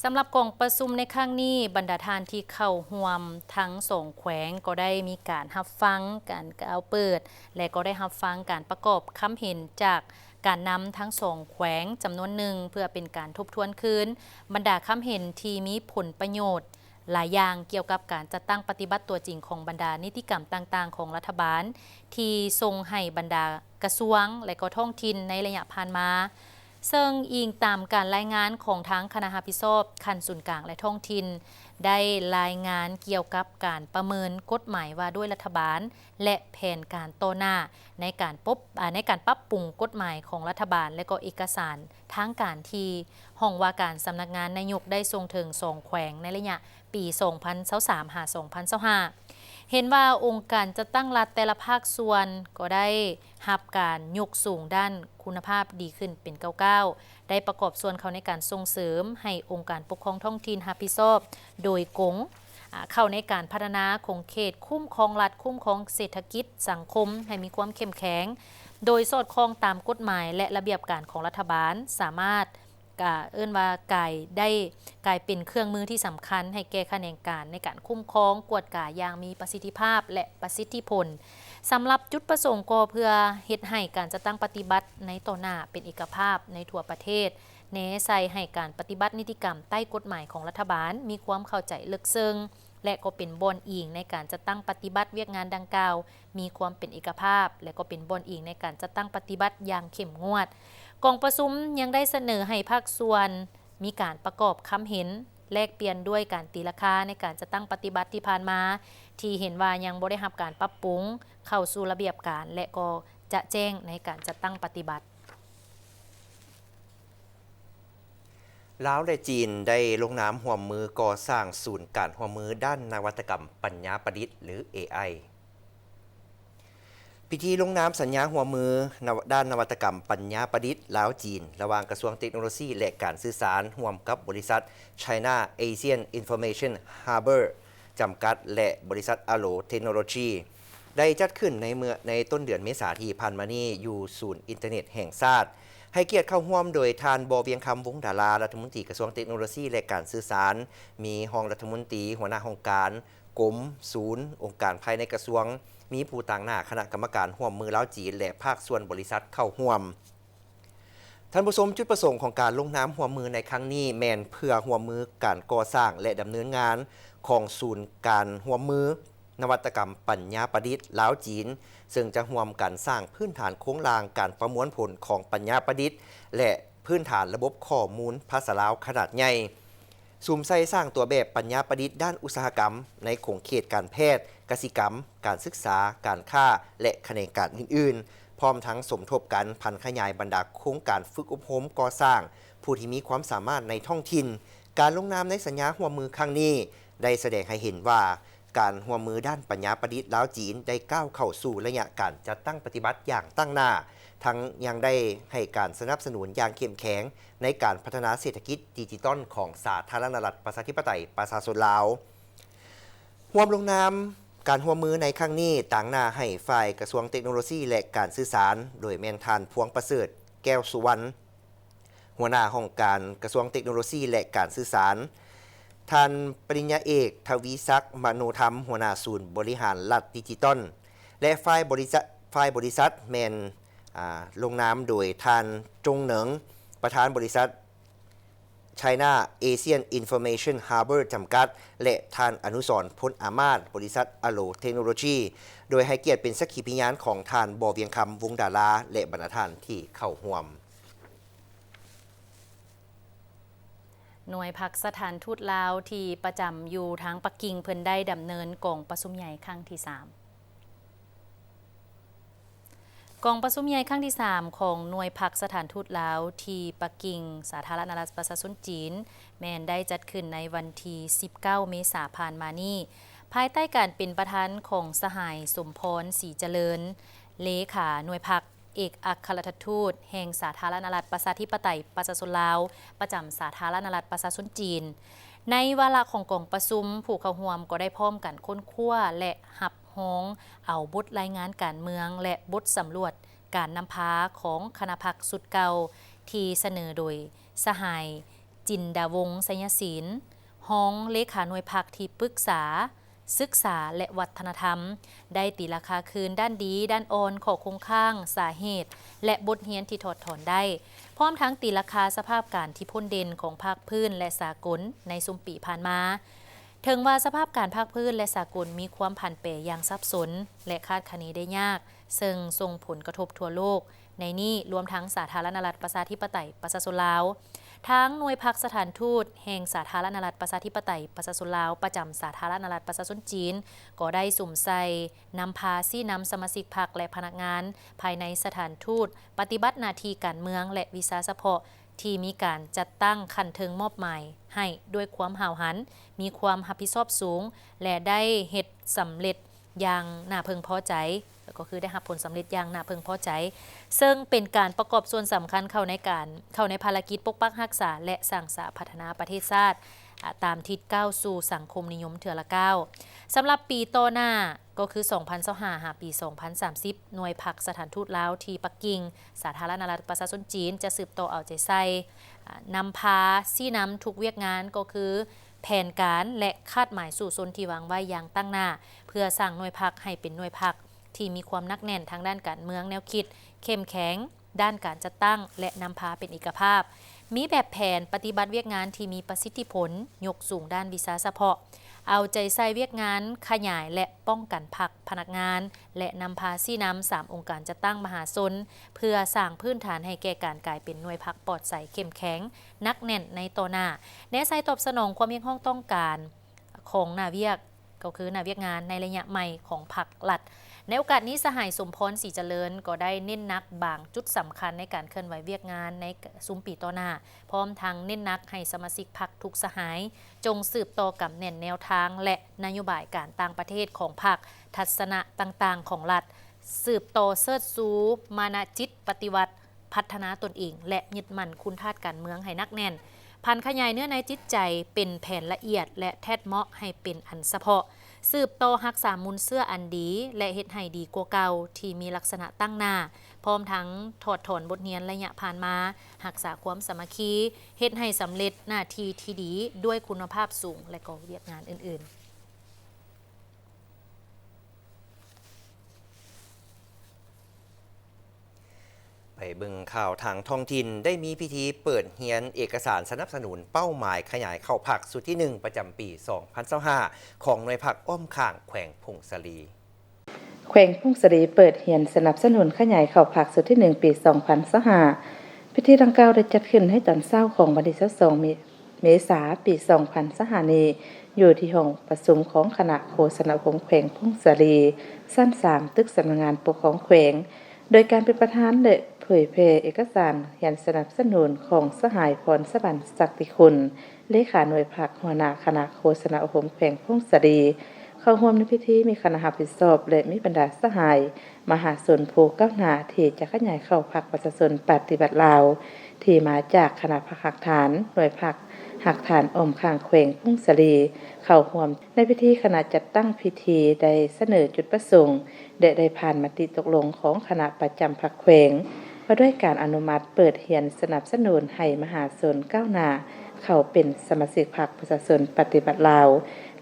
ສຳລັບກອງປະຊຸມໃນຄັ້ງນີ້, ບັນດາທ່ານທີ່ເຂົ້າຮ່ວມທັງສອງແຂວງກໍໄດ້ມີການຮັບຟັງການກ່າວເປີດ ແລະ ກໍໄດ້ຮັບຟັງການປະກອບຄຳເຫັນຈາກການນຳທັງສອງແຂວງຈຳນວນໜຶ່ງ ເພື່ອເປັນການທົບທວນຄືນບັນດາຄຳເຫັນທີ່ມີຜົນປະໂຫຍດ ຫຼາຍຢ່າງກ່ຽວກັບການຈັດຕັ້ງປະຕິບັດຕົວຈິງຂອງບັນດານິຕິກຳຕ່າງໆຂອງລັດຖະບານ ທີ່ສົ່ງໃຫ້ບັນດາກະຊວງ ແລະ ກໍທ້ອງຖິ່ນໃນໄລຍະຜ່ານມາ, ເຊິ່ງອີງຕາມການລາຍງານຂອງທາງຄະນະຮັບຜິດຊອບຂັ້ນສູນກາງ ແລະ ທ້ອງຖິ່ນ ໄດ້ລາຍງານກ່ຽວກັບການປະເມີນກົດໝາຍວ່າດ້ວຍລັດຖະບານ ແລະ ແຜນການຕໍ່ໜ້າໃນການປົບ ອາ ໃນການປັບປຸງກົດໝາຍຂອງລັດຖະບານ ແລະ ກໍເອກະສານທາງການທີ່ຫ້ອງວ່າການສຳນັກງານນາຍົກໄດ້ສົ່ງເຖິງສອງແຂວງໃນໄລຍະ ປີສອງພັນຊາວສາມ ຫາ ສອງພັນຊາວຫ້າ ເຫັນວ່າອົງການຈັດຕັ້ງລັດແຕ່ລະພາກສ່ວນກໍໄດ້ຮັບການຍົກສູງດ້ານຄຸນນະພາບດີຂຶ້ນເປັນກ້າວໆ, ໄດ້ປະກອບສ່ວນເຂົ້າໃນການສົ່ງເສີມໃຫ້ອົງການປົກຄອງທ້ອງຖິ່ນຮັບຜິດຊອບໂດຍກົງ ອາ ເຂົ້າໃນການພັດທະນາຂົງເຂດຄຸ້ມຄອງລັດ, ຄຸ້ມຄອງເສດຖະກິດສັງຄົມໃຫ້ມີຄວາມເຂັ້ມແຂງ, ໂດຍສອດຄ່ອງຕາມກົດໝາຍ ແລະ ລະບຽບການຂອງລັດຖະບານ, ສາມາດ ກະເອີ້ນວ່າກາຍໄດ້ ກາຍເປັນເຄື່ອງມືທີ່ສຳຄັນໃຫ້ແກ່ຂະແໜງການໃນການຄຸ້ມຄອງ, ກວດກາຢ່າງມີປະສິດທິພາບ ແລະ ປະສິດທິຜົນ. ສຳລັບຈຸດປະສົງກໍເພື່ອເຮັດໃຫ້ການຈັດຕັ້ງປະຕິບັດໃນຕໍ່ໜ້າເປັນເອກະພາບໃນທົ່ວປະເທດ, ແນໃສ່ໃຫ້ການປະຕິບັດນິຕິກຳໃຕ້ກົດໝາຍຂອງລັດຖະບານມີຄວາມເຂົ້າໃຈເລິກເຊິ່ງ ແລະ ກໍເປັນບ່ອນອີງໃນການຈັດຕັ້ງປະຕິບັດວຽກງານດັ່ງກ່າວ ມີຄວາມເປັນເອກະພາບ ແລະ ກໍເປັນບ່ອນອີງໃນການຈັດຕັ້ງປະຕິບັດຢ່າງເຂັ້ມງວດ. ກອງປະຊຸມຍັງໄດ້ສະເໜີໃຫ້ພາກສ່ວນມີການປະກອບຄຳເຫັນ ແລກປ່ຽນດ້ວຍການຕີລາຄາໃນການຈັດຕັ້ງປະຕິບັດທີ່ຜ່ານມາ ທີ່ເຫັນວ່າຍັງບໍ່ໄດ້ຮັບການປັບປຸງເຂົ້າສູ່ລະບຽບການ ແລະ ກໍຈະແຈ້ງໃນການຈັດຕັ້ງປະຕິບັດ. ລາວ ແລະ ຈີນ ໄດ້ລົງນາມຮ່ວມມືກໍ່ສ້າງສູນການຮ່ວມມືດ້ານນະວັດຕະກຳປັນຍາປະດິດ ຫຼື ເອໄອ. ພິທີລົງນາມສັນຍາຮ່ວມມືນະ ດ້ານນະວັດຕະກຳປັນຍາປະດິດລາວ-ຈີນ ລະຫວ່າງກະຊວງເຕັກໂນໂລຊີ ແລະ ການສື່ສານ ຮ່ວມກັບບໍລິສັດ China Asian Information Harbour ຈຳກັດ ແລະ ບໍລິສັດ Allo Technology ໄດ້ຈັດຂຶ້ນໃນເມື່ອ ໃນຕົ້ນເດືອນເມສາທີ່ຜ່ານມານີ້ ຢູ່ສູນອິນເຕີເນັດແຫ່ງຊາດ. ໃຫ້ກຽດເຂົ້າຮ່ວມໂດຍທ່ານ ບໍ່ ວຽງຄຳ ວົງດາລາ ລັດຖະມົນຕີກະຊວງເຕັກໂນໂລຊີ ແລະ ການສື່ສານ, ມີຮອງລັດຖະມົນຕີ, ຫົວໜ້າຫ້ອງການ, ກົມ, ສູນ, ອົງການພາຍໃນກະຊວງ, ມີຜູ້ຕາງໜ້າຄະນະກຳມະການຮ່ວມມືລາວ-ຈີນ ແລະ ພາກສ່ວນບໍລິສັດເຂົ້າຮ່ວມ. ທ່ານຜູ້ຊົມ, ຈຸດປະສົງຂອງການລົງນາມຮ່ວມມືໃນຄັ້ງນີ້ ແມ່ນເພື່ອຮ່ວມມືການກໍ່ສ້າງ ແລະ ດຳເນີນງານຂອງສູນການຮ່ວມມືນະວັດຕະກຳປັນຍາປະດິດລາວ-ຈີນ, ເຊິ່ງຈະຮ່ວມກັນສ້າງພື້ນຖານໂຄງລ່າງການປະມວນຜົນຂອງປັນຍາປະດິດ ແລະ ພື້ນຖານລະບົບຂໍ້ມູນພາສາລາວຂະໜາດໃຫຍ່. ສຸມໃສ່ສ້າງຕົວແບບປັນຍາປະດິດດ້ານອຸດສາຫະກຳໃນຂົງເຂດການແພດ, ກະສິກຳ, ການສຶກສາ, ການຄ້າ ແລະ ຂະແໜງການອື່ນໆ, ພ້ອມທັງສົມທົບກັນຜັນຂະຫຍາຍບັນດາໂຄງການຝຶກອົບຮົມກໍ່ສ້າງຜູ້ທີ່ມີຄວາມສາມາດໃນທ້ອງຖິ່ນ. ການລົງນາມໃນສັນຍາຮ່ວມມືຄັ້ງນີ້ ໄດ້ສະແດງໃຫ້ເຫັນວ່າ ການຮ່ວມມືດ້ານປັນຍາປະດິດລາວ-ຈີນ ໄດ້ກ້າວເຂົ້າສູ່ໄລຍະການຈັດຕັ້ງປະຕິບັດຢ່າງຕັ້ງໜ້າ, ທັງຍັງໄດ້ໃຫ້ການສະໜັບສະໜູນຢ່າງເຂັ້ມແຂງໃນການພັດທະນາເສດຖະກິດດິຈິຕອນຂອງສາທາລະນະລັດປະຊາທິປະໄຕປະຊາຊົນລາວ. ຮ່ວມລົງນາມການຮ່ວມມືໃນຄັ້ງນີ້ ຕາງໜ້າໃຫ້ຝ່າຍກະຊວງເຕັກໂນໂລຊີ ແລະ ການສື່ສານ ໂດຍແມ່ນທ່ານ ພວງປະເສີດ ແກ້ວສຸວັນ ຫົວໜ້າຫ້ອງການກະຊວງເຕັກໂນໂລຊີ ແລະ ການສື່ສານ, ທ່ານປະລິນຍາເອກ ທະວີສັກ ມະໂນທຳ ຫົວໜ້າສູນບໍລິຫານລັດດິຈິຕອນ ແລະ ຝ່າຍບໍລິສັດ ຝ່າຍບໍລິສັດແມ່ນ ອາ ລົງນາມໂດຍທ່ານ ຈົງເໜິງ ປະທານບໍລິສັດ China Asian Information Harbor ຈຳກັດ ແລະ ທ່ານ ອະນຸສອນ ພົນອາມາດ ບໍລິສັດ ອາໂລ ເທັກໂນໂລຈີ ໂດຍໃຫ້ກຽດເປັນສັກຂີພະຍານຂອງທ່ານ ບໍ່ວຽງຄຳ ວົງດາລາ ແລະ ບັນດາທ່ານທີ່ເຂົ້າຮ່ວມ. ໜ່ວຍພັກສະຖານທູດລາວທີ່ປະຈຳຢູ່ທາງປັກກິ່ງ ເພິ່ນໄດ້ດຳເນີນກອງປະຊຸມໃຫຍ່ຄັ້ງທີສາມ. ກອງປະຊຸມໃຫຍ່ຄັ້ງທີສາມຂອງໜ່ວຍພັກສະຖານທູດລາວທີ່ປັກກິ່ງ ສາທາລະນະລັດປະຊາຊົນຈີນ ແມ່ນໄດ້ຈັດຂຶ້ນໃນວັນທີສິບເກົ້າ ເມສາຜ່ານມານີ້ ພາຍໃຕ້ການເປັນປະທານຂອງສະຫາຍ ສົມພອນ ສີຈະເລີນ ເລຂາໜ່ວຍພັກ ເອກອັກຄະລັດຖະທູດແຫ່ງສາທາລະນະລັດປະຊາທິປະໄຕປະຊາຊົນລາວ ປະຈຳສາທາລະນະລັດປະຊາຊົນຈີນ. ໃນວາລະຂອງກອງປະຊຸມ, ຜູ້ເຂົ້າຮ່ວມກໍໄດ້ພ້ອມກັນຄົ້ນຄວ້າ ແລະ ຮັບຮອງເອົາບົດລາຍງານການເມືອງ ແລະ ບົດສຳຫຼວດການນຳພາຂອງຄະນະພັກຊຸດເກົ່າ ທີ່ສະເໜີໂດຍສະຫາຍ ຈິນດາວົງ ໄຊຍະສີນ ຮອງເລຂາໜ່ວຍພັກທີ່ປຶກສາ ສຶກສາ ແລະ ວັດທະນະທຳ ໄດ້ຕີລາຄາຄືນດ້ານດີ, ດ້ານອ່ອນ, ຂໍ້ຄົງຄ້າງ, ສາເຫດ ແລະ ບົດຮຽນທີ່ຖອດຖອນໄດ້, ພ້ອມທັງຕີລາຄາສະພາບການທີ່ພົ້ນເດັ່ນຂອງພາກພື້ນ ແລະ ສາກົນໃນຊຸມປີຜ່ານມາ. ເຖິງວ່າສະພາບການພາກພື້ນ ແລະ ສາກົນມີຄວາມຜັນແປຢ່າງສັບສົນ ແລະ ຄາດຄະເນໄດ້ຍາກ, ເຊິ່ງສົ່ງຜົນກະທົບທົ່ວໂລກ, ໃນນີ້ລວມທັງສາທາລະນະລັດປະຊາທິປະໄຕປະຊາຊົນລາວ. ທາງໜ່ວຍພັກສະຖານທູດແຫ່ງສາທາລະນະລັດປະຊາທິປະໄຕປະຊາຊົນລາວ ປະຈຳສາທາລະນະລັດປະຊາຊົນຈີນ ກໍໄດ້ສຸມໃສ່ນຳພາຊີ້ນຳສະມາຊິກພັກ ແລະ ພະນັກງານພາຍໃນສະຖານທູດ ປະຕິບັດໜ້າທີ່ການເມືອງ ແລະ ວິຊາສະເພາະ ທີ່ມີການຈັດຕັ້ງຂັ້ນເທິງມອບໝາຍໃຫ້ດ້ວຍຄວາມຫ້າວຫັນ, ມີຄວາມຮັບຜິດຊອບສູງ ແລະ ໄດ້ເຮັດສຳເລັດຢ່າງໜ້າເພິ່ງພໍໃຈ, ກໍຄືໄດ້ຮັບຜົນສຳເລັດຢ່າງໜ້າເພິ່ງພໍໃຈ, ເຊິ່ງເປັນການປະກອບສ່ວນສຳຄັນເຂົ້າໃນການ ເຂົ້າໃນພາລະກິດປົກປັກຮັກສາ ແລະ ສ້າງສາພັດທະນາປະເທດຊາດ ອາ ຕາມທິດກ້າວສູ່ສັງຄົມນິຍົມເທື່ອລະກ້າວ. ສຳລັບປີຕໍ່ໜ້າ ກໍຄື ສອງພັນຊາວຫ້າ ຫາປີ ສອງພັນສາມສິບ ໜ່ວຍພັກສະຖານທູດລາວທີ່ປັກກິ່ງ ສາທາລະນະລັດປະຊາຊົນຈີນ ຈະສືບຕໍ່ເອົາໃຈໃສ່ ອາ ນຳພາຊີ້ນຳທຸກວຽກງານ ກໍຄືແຜນການ ແລະ ຄາດໝາຍສູ້ຊົນທີ່ວາງໄວ້ຢ່າງຕັ້ງໜ້າ ເພື່ອສ້າງໜ່ວຍພັກໃຫ້ເປັນໜ່ວຍພັກທີ່ມີຄວາມໜັກແໜ້ນທາງດ້ານການເມືອງແນວຄິດ, ເຂັ້ມແຂງ ດ້ານການຈັດຕັ້ງ ແລະ ນຳພາເປັນເອກະພາບ, ມີແບບແຜນປະຕິບັດວຽກງານທີ່ມີປະສິດທິຜົນ, ຍົກສູງດ້ານວິຊາສະເພາະ, ເອົາໃຈໃສ່ວຽກງານຂະຫຍາຍ ແລະ ປ້ອງກັນພັກ, ພະນັກງານ ແລະ ນຳພາຊີ້ນຳສາມອົງການຈັດຕັ້ງມະຫາຊົນ ເພື່ອສ້າງພື້ນຖານໃຫ້ແກ່ການກາຍເປັນໜ່ວຍພັກປອດໃສ, ເຂັ້ມແຂງ, ໜັກແໜ້ນໃນຕໍ່ໜ້າ, ແນໃສ່ຕອບສະໜອງຄວາມຮຽກຮ້ອງຕ້ອງການ ຂອງໜ້າວຽກ ກໍຄືໜ້າວຽກງານໃນໄລຍະໃໝ່ຂອງພັກລັດ. ໃນໂອກາດນີ້ ສະຫາຍ ສົມພອນ ສີຈະເລີນ ກໍໄດ້ເນັ້ນໜັກບາງຈຸດສຳຄັນໃນການເຄື່ອນໄຫວວຽກງານໃນຊຸມປີຕໍ່ໜ້າ, ພ້ອມທັງເນັ້ນໜັກໃຫ້ສະມາຊິກພັກທຸກສະຫາຍ ຈົ່ງສືບຕໍ່ກຳແໜ້ນແນວທາງ ແລະ ນະໂຍບາຍການຕ່າງປະເທດຂອງພັກ, ທັດສະນະຕ່າງໆຂອງລັດ, ສືບຕໍ່ເຊີດຊູມານະຈິດປະຕິວັດ, ພັດທະນາຕົນເອງ ແລະ ຍຶດໝັ້ນຄຸນທາດການເມືອງໃຫ້ໜັກແໜ້ນ, ຜັນຂະຫຍາຍເນື້ອໃນຈິດໃຈເປັນແຜນລະອຽດ ແລະ ແທດເໝາະໃຫ້ເປັນອັນສະເພາະ, ສືບຕໍ່ຮັກສາມູນເຊື້ອອັນດີ ແລະ ເຮັດໃຫ້ດີກວ່າເກົ່າ ທີ່ມີລັກສະນະຕັ້ງໜ້າ, ພ້ອມທັງຖອດຖອນບົດຮຽນໄລຍະຜ່ານມາ, ຮັກສາຄວາມສາມັກຄີ, ເຮັດໃຫ້ສຳເລັດໜ້າທີ່ທີ່ດີດ້ວຍຄຸນນະພາບສູງ ແລະ ກໍວຽກງານອື່ນໆ. ໄປເບິ່ງຂ່າວທາງທ້ອງຖິ່ນ, ໄດ້ມີພິທີເປີດຮຽນເອກະສານສະໜັບສະໜູນເປົ້າໝາຍຂະຫຍາຍເຂົ້າພັກຊຸດທີໜຶ່ງ ປະຈຳປີສອງພັນຊາວຫ້າ ຂອງໜ່ວຍພັກອ້ອມຂ້າງແຂວງຜົ້ງສາລີ. ແຂວງຜົ້ງສາລີເປີດຮຽນສະໜັບສະໜູນຂະຫຍາຍເຂົ້າພັກຊຸດທີໜຶ່ງ ປີສອງພັນຊາວຫ້າ. ພິທີດັ່ງກ່າວໄດ້ຈັດຂຶ້ນໃນຕອນເຊົ້າຂອງວັນທີຊາວສອງ ເມ ເມສາ ປີສອງພັນຊາວຫ້ານີ້ ຢູ່ທີ່ຫ້ອງປະຊຸມຂອງຄະນະໂຄສະນາອົບຮົມແຂວງຜົ້ງສາລີ ຊັ້ນສາມ ຕຶກສຳນັກງານປົກຄອງແຂວງ, ໂດຍການເປັນປະທານ ແລະ ເຜີຍແຜ່ເອກະສານຮຽນສະໜັບສະໜູນຂອງສະຫາຍ ພອນສະຫວັນ ສັກຕິຄຸນ ເລຂາໜ່ວຍພັກ ຫົວໜ້າຄະນະໂຄສະນາອົບຮົມແຂວງຜົ້ງສາລີ, ເຂົ້າຮ່ວມໃນພິທີມີຄະນະຮັບຜິດຊອບ ແລະ ມີບັນດາສະຫາຍມະຫາຊົນຜູ້ກ້າວໜ້າທີ່ຈະຂະຫຍາຍເຂົ້າພັກປະຊາຊົນປະຕິວັດລາວ ທີ່ມາຈາກຄະນະພັກຮາກຖານ, ໜ່ວຍພັກຮາກຖານອ້ອມຂ້າງແຂວງຜົ້ງສາລີ ເຂົ້າຮ່ວມໃນພິທີ. ຄະນະຈັດຕັ້ງພິທີໄດ້ສະເໜີຈຸດປະສົງ ແລະ ໄດ້ຜ່ານມະຕິຕົກລົງຂອງຄະນະປະຈຳພັກແຂວງ ວ່າດ້ວຍການອະນຸມັດເປີດຮຽນສະໜັບສະໜູນໃຫ້ມະຫາຊົນກ້າວໜ້າເຂົ້າເປັນສະມາຊິກພັກປະຊາຊົນປະຕິວັດລາວ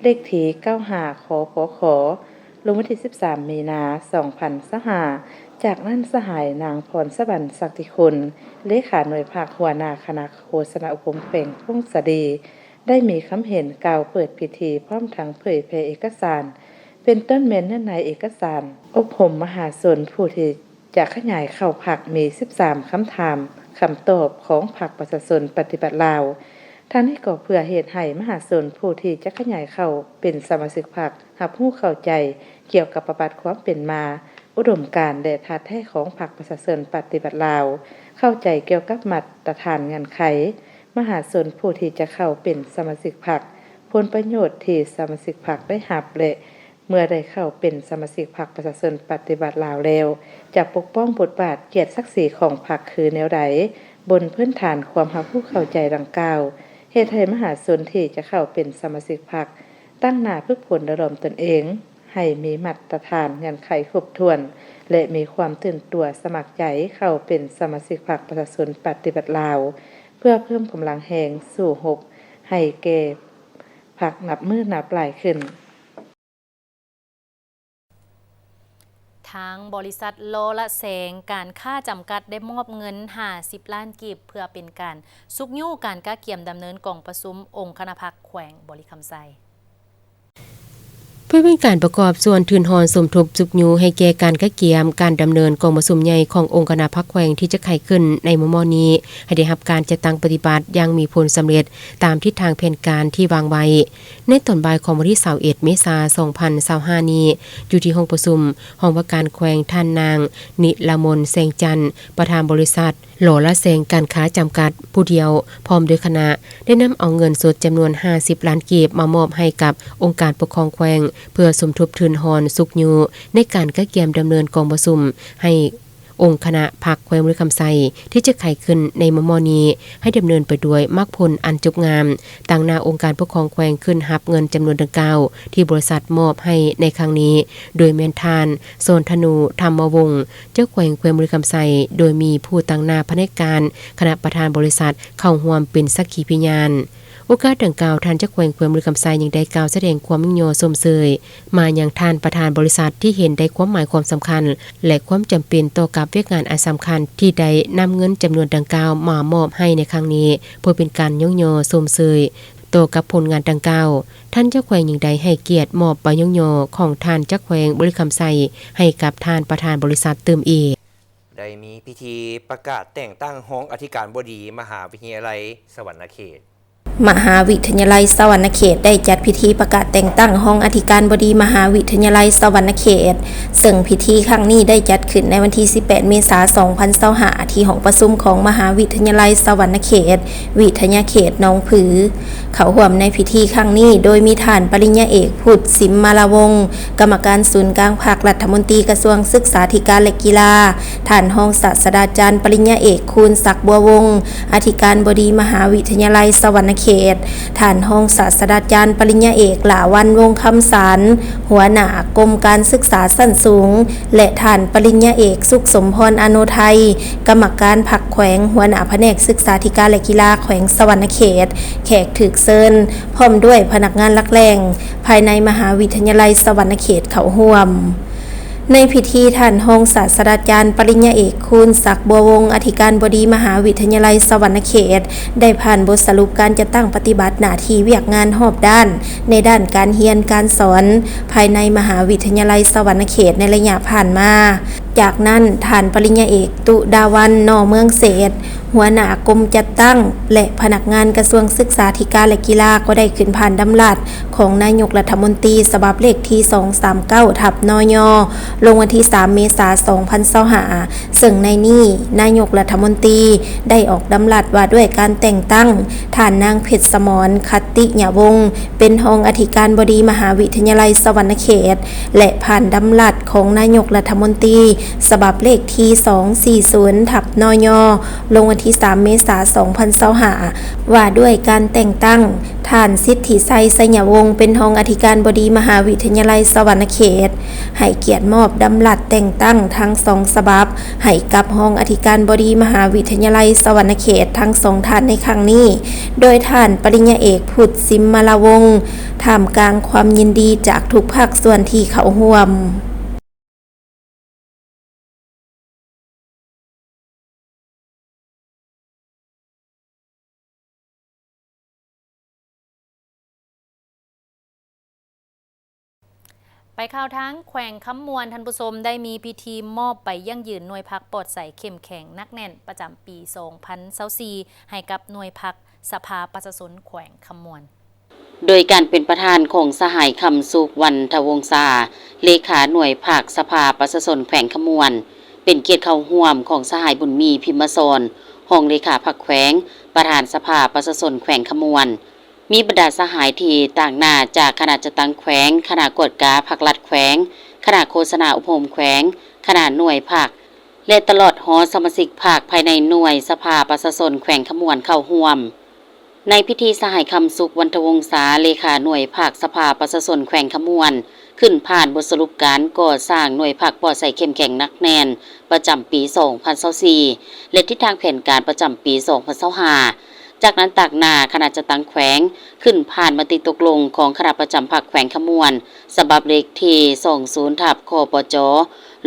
ເລກທີ ເກົ້າຫ້າ ຄປຄ ລົງວັນທີ ສິບສາມ ມີນາ ສອງພັນຊາວຫ້າ. ຈາກນັ້ນ ສະຫາຍນາງ ພອນສະຫວັນ ສັກຕິຄຸນ ເລຂາໜ່ວຍພັກ ຫົວໜ້າຄະນະໂຄສະນາອົບຮົມແຂວງຜົ້ງສາລີ ໄດ້ມີຄຳເຫັນກ່າວເປີດພິທີ ພ້ອມທັງເຜີຍແຜ່ເອກະສານ ເປັນຕົ້ນແມ່ນເນື້ອໃນເອກະສານອົບຮົມມະຫາຊົນຜູ້ທີ່ຈະຂະຫຍາຍເຂົ້າພັກ ມີ ສິບສາມ ຄຳຖາມຄຳຕອບຂອງພັກປະຊາຊົນປະຕິວັດລາວ. ທັງນີ້ກໍເພື່ອເຮັດໃຫ້ມະຫາຊົນຜູ້ທີ່ຈະຂະຫຍາຍເຂົ້າເປັນສະມາຊິກພັກ ຮັບຮູ້ເຂົ້າໃຈກ່ຽວກັບປະຫວັດຄວາມເປັນມາ, ອຸດົມການ ແລະ ທ່າແທ້ຂອງພັກປະຊາຊົນປະຕິວັດລາວ, ເຂົ້າໃຈກ່ຽວກັບມາດຕະຖານເງື່ອນໄຂ ມະຫາຊົນຜູ້ທີ່ຈະເຂົ້າເປັນສະມາຊິກພັກ, ຜົນປະໂຫຍດທີ່ສະມາຊິກພັກໄດ້ຮັບ ແລະ ເມື່ອໄດ້ເຂົ້າເປັນສະມາຊິກພັກປະຊາຊົນປະຕິວັດລາວແລ້ວ ຈະປົກປ້ອງບົດບາດກຽດສັກສີຂອງພັກຄືແນວໃດ. ບົນພື້ນຖານຄວາມຮັບຮູ້ເຂົ້າໃຈດັ່ງກ່າວ ເຮັດໃຫ້ມະຫາຊົນທີ່ຈະເຂົ້າເປັນສະມາຊິກພັກ ຕັ້ງໜ້າຝຶກຝົນຫຼະຫຼອມຕົນເອງ ໃຫ້ມີມາດຕະຖານເງື່ອນໄຂຄົບຖ້ວນ ແລະ ມີຄວາມຕື່ນຕົວສະໝັກໃຈເຂົ້າເປັນສະມາຊິກພັກປະຊາຊົນປະຕິວັດລາວ ເພື່ອເພີ່ມກຳລັງແຮງສູ້ຮົບໃຫ້ແກ່ພັກນັບມື້ນັບຫຼາຍຂຶ້ນ. ທາງບໍລິສັດຫຼໍ່ລະແສງການຄ້າຈຳກັດ ໄດ້ມອບເງິນຫ້າສິບລ້ານກີບ ເພື່ອເປັນການຊຸກຍູ້ການກະກຽມດຳເນີນກອງປະຊຸມອົງຄະນະພັກແຂວງບໍລິຄຳໄຊ. ເພື່ອເປັນການປະກອບສ່ວນທຶນຮອນສົມທົບຊຸກຍູ້ໃຫ້ແກ່ການກະກຽມການດຳເນີນກອງປະຊຸມໃຫຍ່ຂອງອົງຄະນະພັກແຂວງທີ່ຈະໄຂຂຶ້ນໃນມໍ່ໆນີ້ ໃຫ້ໄດ້ຮັບການຈັດຕັ້ງປະຕິບັດຢ່າງມີຜົນສຳເລັດຕາມທິດທາງແຜນການທີ່ວາງໄວ້. ໃນຕອນບ່າຍຂອງວັນທີຊາວເອັດ ເມສາ ສອງພັນຊາວຫ້ານີ້ ຢູ່ທີ່ຫ້ອງປະຊຸມຫ້ອງວ່າການແຂວງ, ທ່ານນາງ ນິລະມົນ ແສງຈັນ ປະທານບໍລິສັດຫຼໍ່ລະແສງການຄ້າຈຳກັດ ຜູ້ດຽວ ພ້ອມດ້ວຍຄະນະ ໄດ້ນຳເອົາເງິນສົດຈຳນວນຫ້າສິບລ້ານກີບ ມາມອບໃຫ້ກັບອົງການປົກຄອງແຂວງ ເພື່ອສົມທົບທຶນຮອນຊຸກຍູ້ໃນການກະກຽມດຳເນີນກອງປະຊຸມໃຫ້ ອົງຄະນະພັກແຂວງບໍລິຄຳໄຊ ທີ່ຈະໄຂຂຶ້ນໃນມໍ່ໆນີ້ ໃຫ້ດຳເນີນໄປດ້ວຍໝາກຜົນອັນຈົບງາມ. ຕາງໜ້າອົງການປົກຄອງແຂວງຂຶ້ນຮັບເງິນຈຳນວນດັ່ງກ່າວ ທີ່ບໍລິສັດມອບໃຫ້ໃນຄັ້ງນີ້ ໂດຍແມ່ນທ່ານ ສອນທະນູ ທຳມະວົງ ເຈົ້າແຂວງແຂວງບໍລິຄຳໄຊ, ໂດຍມີຜູ້ຕາງໜ້າພະແນກການຄະນະປະທານບໍລິສັດເຂົ້າຮ່ວມເປັນສັກຂີພະຍານ. ໂອກາດດັ່ງກ່າວ, ທ່ານເຈົ້າແຂວງແຂວງບໍລິຄຳໄຊຍັງໄດ້ກ່າວສະແດງຄວາມຍ້ອງຍໍຊົມເຊີຍມາຍັງທ່ານປະທານບໍລິສັດ ທີ່ເຫັນໄດ້ຄວາມໝາຍຄວາມສຳຄັນ ແລະ ຄວາມຈຳເປັນຕໍ່ກັບວຽກງານອັນສຳຄັນ ທີ່ໄດ້ນຳເງິນຈຳນວນດັ່ງກ່າວມາມອບໃຫ້ໃນຄັ້ງນີ້ ເພື່ອເປັນການຍ້ອງຍໍຊົມເຊີຍຕໍ່ກັບຜົນງານດັ່ງກ່າວ. ທ່ານເຈົ້າແຂວງຍັງໄດ້ໃຫ້ກຽດມອບໃບຍ້ອງຍໍຂອງທ່ານເຈົ້າແຂວງບໍລິຄຳໄຊ ໃຫ້ກັບທ່ານປະທານບໍລິສັດຕື່ມອີກ. ໄດ້ມີພິທີປະກາດແຕ່ງຕັ້ງຮອງອະທິການບໍດີມະຫາວິທະຍາໄລສະຫວັນນະເຂດ. ມະຫາວິທະຍາໄລສະຫວັນນະເຂດໄດ້ຈັດພິທີປະກາດແຕ່ງຕັ້ງຮອງອະທິການບໍດີມະຫາວິທະຍາໄລສະຫວັນນະເຂດ, ເຊິ່ງພິທີຄັ້ງນີ້ໄດ້ຈັດຂຶ້ນໃນວັນທີສິບແປດ ເມສາ ສອງພັນຊາວຫ້າ ທີ່ຫ້ອງປະຊຸມຂອງມະຫາວິທະຍາໄລສະຫວັນນະເຂດ ວິທະຍາເຂດໜອງຜື. ເຂົ້າຮ່ວມໃນພິທີຄັ້ງນີ້ ໂດຍມີທ່ານປະລິນຍາເອກ ພຸດ ສິມມາລາວົງ ກຳມະການສູນກາງພັກ, ລັດຖະມົນຕີກະຊວງສຶກສາທິການ ແລະ ກິລາ, ທ່ານຮອງສາດສະດາຈານປະລິນຍາເອກ ຄູນ ສັກບົວວົງ ອະທິການບໍດີມະຫາວິທະຍາໄລສະຫວັນນະເຂດ, ທ່ານຮອງສາດສະດາຈານປະລິນຍາເອກ ຫຼ້າວັນ ວົງຄຳສານ ຫົວໜ້າກົມການສຶກສາຊັ້ນສູງ ແລະ ທ່ານປະລິນຍາເອກ ສຸກສົມພອນ ອະໂນໄທ ກຳມະການພັກແຂວງ, ຫົວໜ້າພະແນກສຶກສາທິການ ແລະ ກິລາແຂວງສະຫວັນນະເຂດ, ແຂກຖືກເຊີນ ພ້ອມດ້ວຍພະນັກງານຫຼັກແຫຼ່ງພາຍໃນມະຫາວິທະຍາໄລສະຫວັນນະເຂດເຂົ້າຮ່ວມ. ໃນພິທີ, ທ່ານຮອງສາດສະດາຈານປະລິນຍາເອກ ຄູນ ສັກບົວວົງ ອະທິການບໍດີມະຫາວິທະຍາໄລສະຫວັນນະເຂດ ໄດ້ຜ່ານບົດສະຫຼຸບການຈັດຕັ້ງປະຕິບັດໜ້າທີ່ວຽກງານຮອບດ້ານ ໃນດ້ານການຮຽນການສອນ ພາຍໃນມະຫາວິທະຍາໄລສະຫວັນນະເຂດໃນໄລຍະຜ່ານມາ. ຈາກນັ້ນ, ທ່ານປະລິນຍາເອກ ຕຸດາວັນ ນ ເມືອງເສດ ຫົວໜ້າກົມຈັດຕັ້ງ ແລະ ພະນັກງານກະຊວງສຶກສາທິການ ແລະ ກິລາ ກໍໄດ້ຂຶ້ນຜ່ານດຳລັດຂອງນາຍົກລັດຖະມົນຕີ ສະບັບເລກທີສອງສາມເກົ້າ ທັບ ນຍ ລົງວັນທີສາມ ເມສາ ສອງພັນຊາວຫ້າ ເຊິ່ງໃນນີ້ນາຍົກລັດຖະມົນຕີໄດ້ອອກດຳລັດວ່າດ້ວຍການແຕ່ງຕັ້ງ ທ່ານນາງ ເພັດສະໝອນ ຂັດຕິຍະວົງ ເປັນຮອງອະທິການບໍດີມະຫາວິທະຍາໄລສະຫວັນນະເຂດ ແລະ ຜ່ານດຳລັດຂອງນາຍົກລັດຖະມົນຕີ ສະບັບເລກທີສອງສີ່ສູນ ທັບ ນຍ ລົງວັນທີສາມ ເມສາ ສອງພັນຊາວຫ້າ ວ່າດ້ວຍການແຕ່ງຕັ້ງ ທ່ານ ສິດທິໄຊ ໄຊຍະວົງ ເປັນຮອງອະທິການບໍດີມະຫາວິທະຍາໄລສະຫວັນນະເຂດ, ໃຫ້ກຽດມອບດຳລັດແຕ່ງຕັ້ງທັງສອງສະບັບ ໃຫ້ກັບຮອງອະທິການບໍດີມະຫາວິທະຍາໄລສະຫວັນນະເຂດທັງສອງທ່ານໃນຄັ້ງນີ້ ໂດຍທ່ານປະລິນຍາເອກ ພຸດ ສິມມະລາວົງ ທ່າມກາງຄວາມຍິນດີຈາກທຸກພາກສ່ວນທີ່ເຂົ້າຮ່ວມ. ໄປຂ່າວທາງແຂວງຄຳມ່ວນ, ທ່ານຜູ້ຊົມ, ໄດ້ມີພິທີມອບໃບຢັ້ງຢືນໜ່ວຍພັກປອດໃສເຂັ້ມແຂງໜັກແໜ້ນປະຈຳປີສອງພັນຊາວສີ່ ໃຫ້ກັບໜ່ວຍພັກສະພາປະຊາຊົນແຂວງຄຳມ່ວນ. ໂດຍການເປັນປະທານຂອງສະຫາຍ ຄຳສຸກ ວັນທະວົງສາ ເລຂາໜ່ວຍພັກສະພາປະຊາຊົນແຂວງຄຳມ່ວນ, ເປັນກຽດເຂົ້າຮ່ວມຂອງສະຫາຍ ບຸນມີ ພິມມະສອນ ຮອງເລຂາພັກແຂວງ, ປະທານສະພາປະຊາຊົນແຂວງຄຳມ່ວນ, ມີບັນດາສະຫາຍທີ່ຕາງໜ້າຈາກຄະນະຈັດຕັ້ງແຂວງ, ຄະນະກວດກາພັກລັດແຂວງ, ຄະນະໂຄສະນາອົບຮົມແຂວງ, ຄະນະໜ່ວຍພັກ ແລະ ຕະຫຼອດຮອດສະມາຊິກພັກພາຍໃນໜ່ວຍສະພາປະຊາຊົນແຂວງຄຳມ່ວນເຂົ້າຮ່ວມ. ໃນພິທີ ສະຫາຍ ຄຳສຸກ ວັນທະວົງສາ ເລຂາໜ່ວຍພັກສະພາປະຊາຊົນແຂວງຄຳມ່ວນ ຂຶ້ນຜ່ານບົດສະຫຼຸບການກໍ່ສ້າງໜ່ວຍພັກປອດໃສເຂັ້ມແຂງໜັກແໜ້ນປະຈຳປີສອງພັນຊາວສີ່ ແລະ ທິດທາງແຜນການປະຈຳປີສອງພັນຊາວຫ້າ. ຈາກນັ້ນ ຕາງໜ້າຄະນະຈັດຕັ້ງແຂວງ ຂຶ້ນຜ່ານມະຕິຕົກລົງຂອງຄະນະປະຈຳພັກແຂວງຄຳມ່ວນ ສະບັບເລກທີສອງສູນ ທັບ ຄປຈ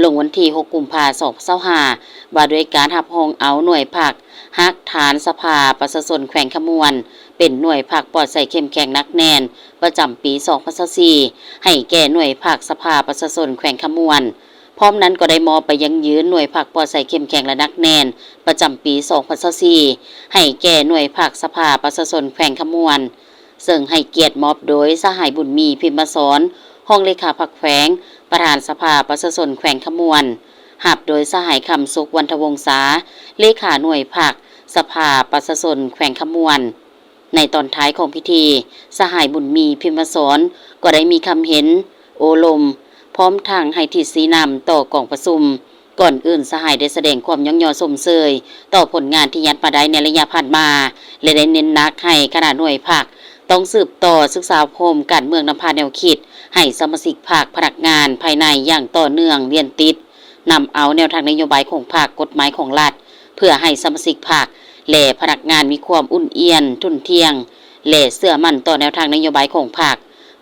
ລົງວັນທີຫົກ ກຸມພາ ສອງພັນຊາວຫ້າ ວ່າດ້ວຍການຮັບຮອງເອົາໜ່ວຍພັກຮາກຖານສະພາປະຊາຊົນແຂວງຄຳມ່ວນ ເປັນໜ່ວຍພັກປອດໃສເຂັ້ມແຂງໜັກແໜ້ນປະຈຳປີສອງພັນຊາວສີ່ ໃຫ້ແກ່ໜ່ວຍພັກສະພາປະຊາຊົນແຂວງຄຳມ່ວນ. ພ້ອມນັ້ນກໍໄດ້ມອບໃບຢັ້ງຢືນໜ່ວຍພັກປອດໃສເຂັ້ມແຂງ ແລະ ໜັກແໜ້ນປະຈຳປີສອງພັນຊາວສີ່ ໃຫ້ແກ່ໜ່ວຍພັກສະພາປະຊາຊົນແຂວງຄຳມ່ວນ ເຊິ່ງໃຫ້ກຽດມອບໂດຍສະຫາຍ ບຸນມີ ພິມມະສອນ ຮອງເລຂາພັກແຂວງ, ປະທານສະພາປະຊາຊົນແຂວງຄຳມ່ວນ, ຮັບໂດຍສະຫາຍ ຄຳສຸກ ວັນທະວົງສາ ເລຂາໜ່ວຍພັກສະພາປະຊາຊົນແຂວງຄຳມ່ວນ. ໃນຕອນທ້າຍຂອງພິທີ, ສະຫາຍ ບຸນມີ ພິມມະສອນ ກໍໄດ້ມີຄຳເຫັນໂອ້ລົມ ພ້ອມທັງໃຫ້ທິດຊີ້ນຳຕໍ່ກອງປະຊຸມ. ກ່ອນອື່ນ, ສະຫາຍໄດ້ສະແດງຄວາມຍ້ອງຍໍຊົມເຊີຍຕໍ່ຜົນງານທີ່ຍັດມາໄດ້ໃນໄລຍະຜ່ານມາ ແລະ ໄດ້ເນັ້ນໜັກໃຫ້ຄະນະໜ່ວຍພັກຕ້ອງສືບຕໍ່ສຶກສາອົບຮົມການເມືອງນຳພາແນວຄິດໃຫ້ສະມາຊິກພັກ, ພະນັກງານພາຍໃນຢ່າງຕໍ່ເນື່ອງລຽນຕິດ, ນຳເອົາແນວທາງນະໂຍບາຍຂອງພັກ, ກົດໝາຍຂອງລັດ ເພື່ອໃຫ້ສະມາຊິກພັກ ແລະ ພະນັກງານມີຄວາມອຸ່ນອຽນ, ທຸ່ນທ່ຽງ ແລະ ເຊື່ອໝັ້ນຕໍ່ແນວທາງນະໂຍບາຍຂອງພັກ.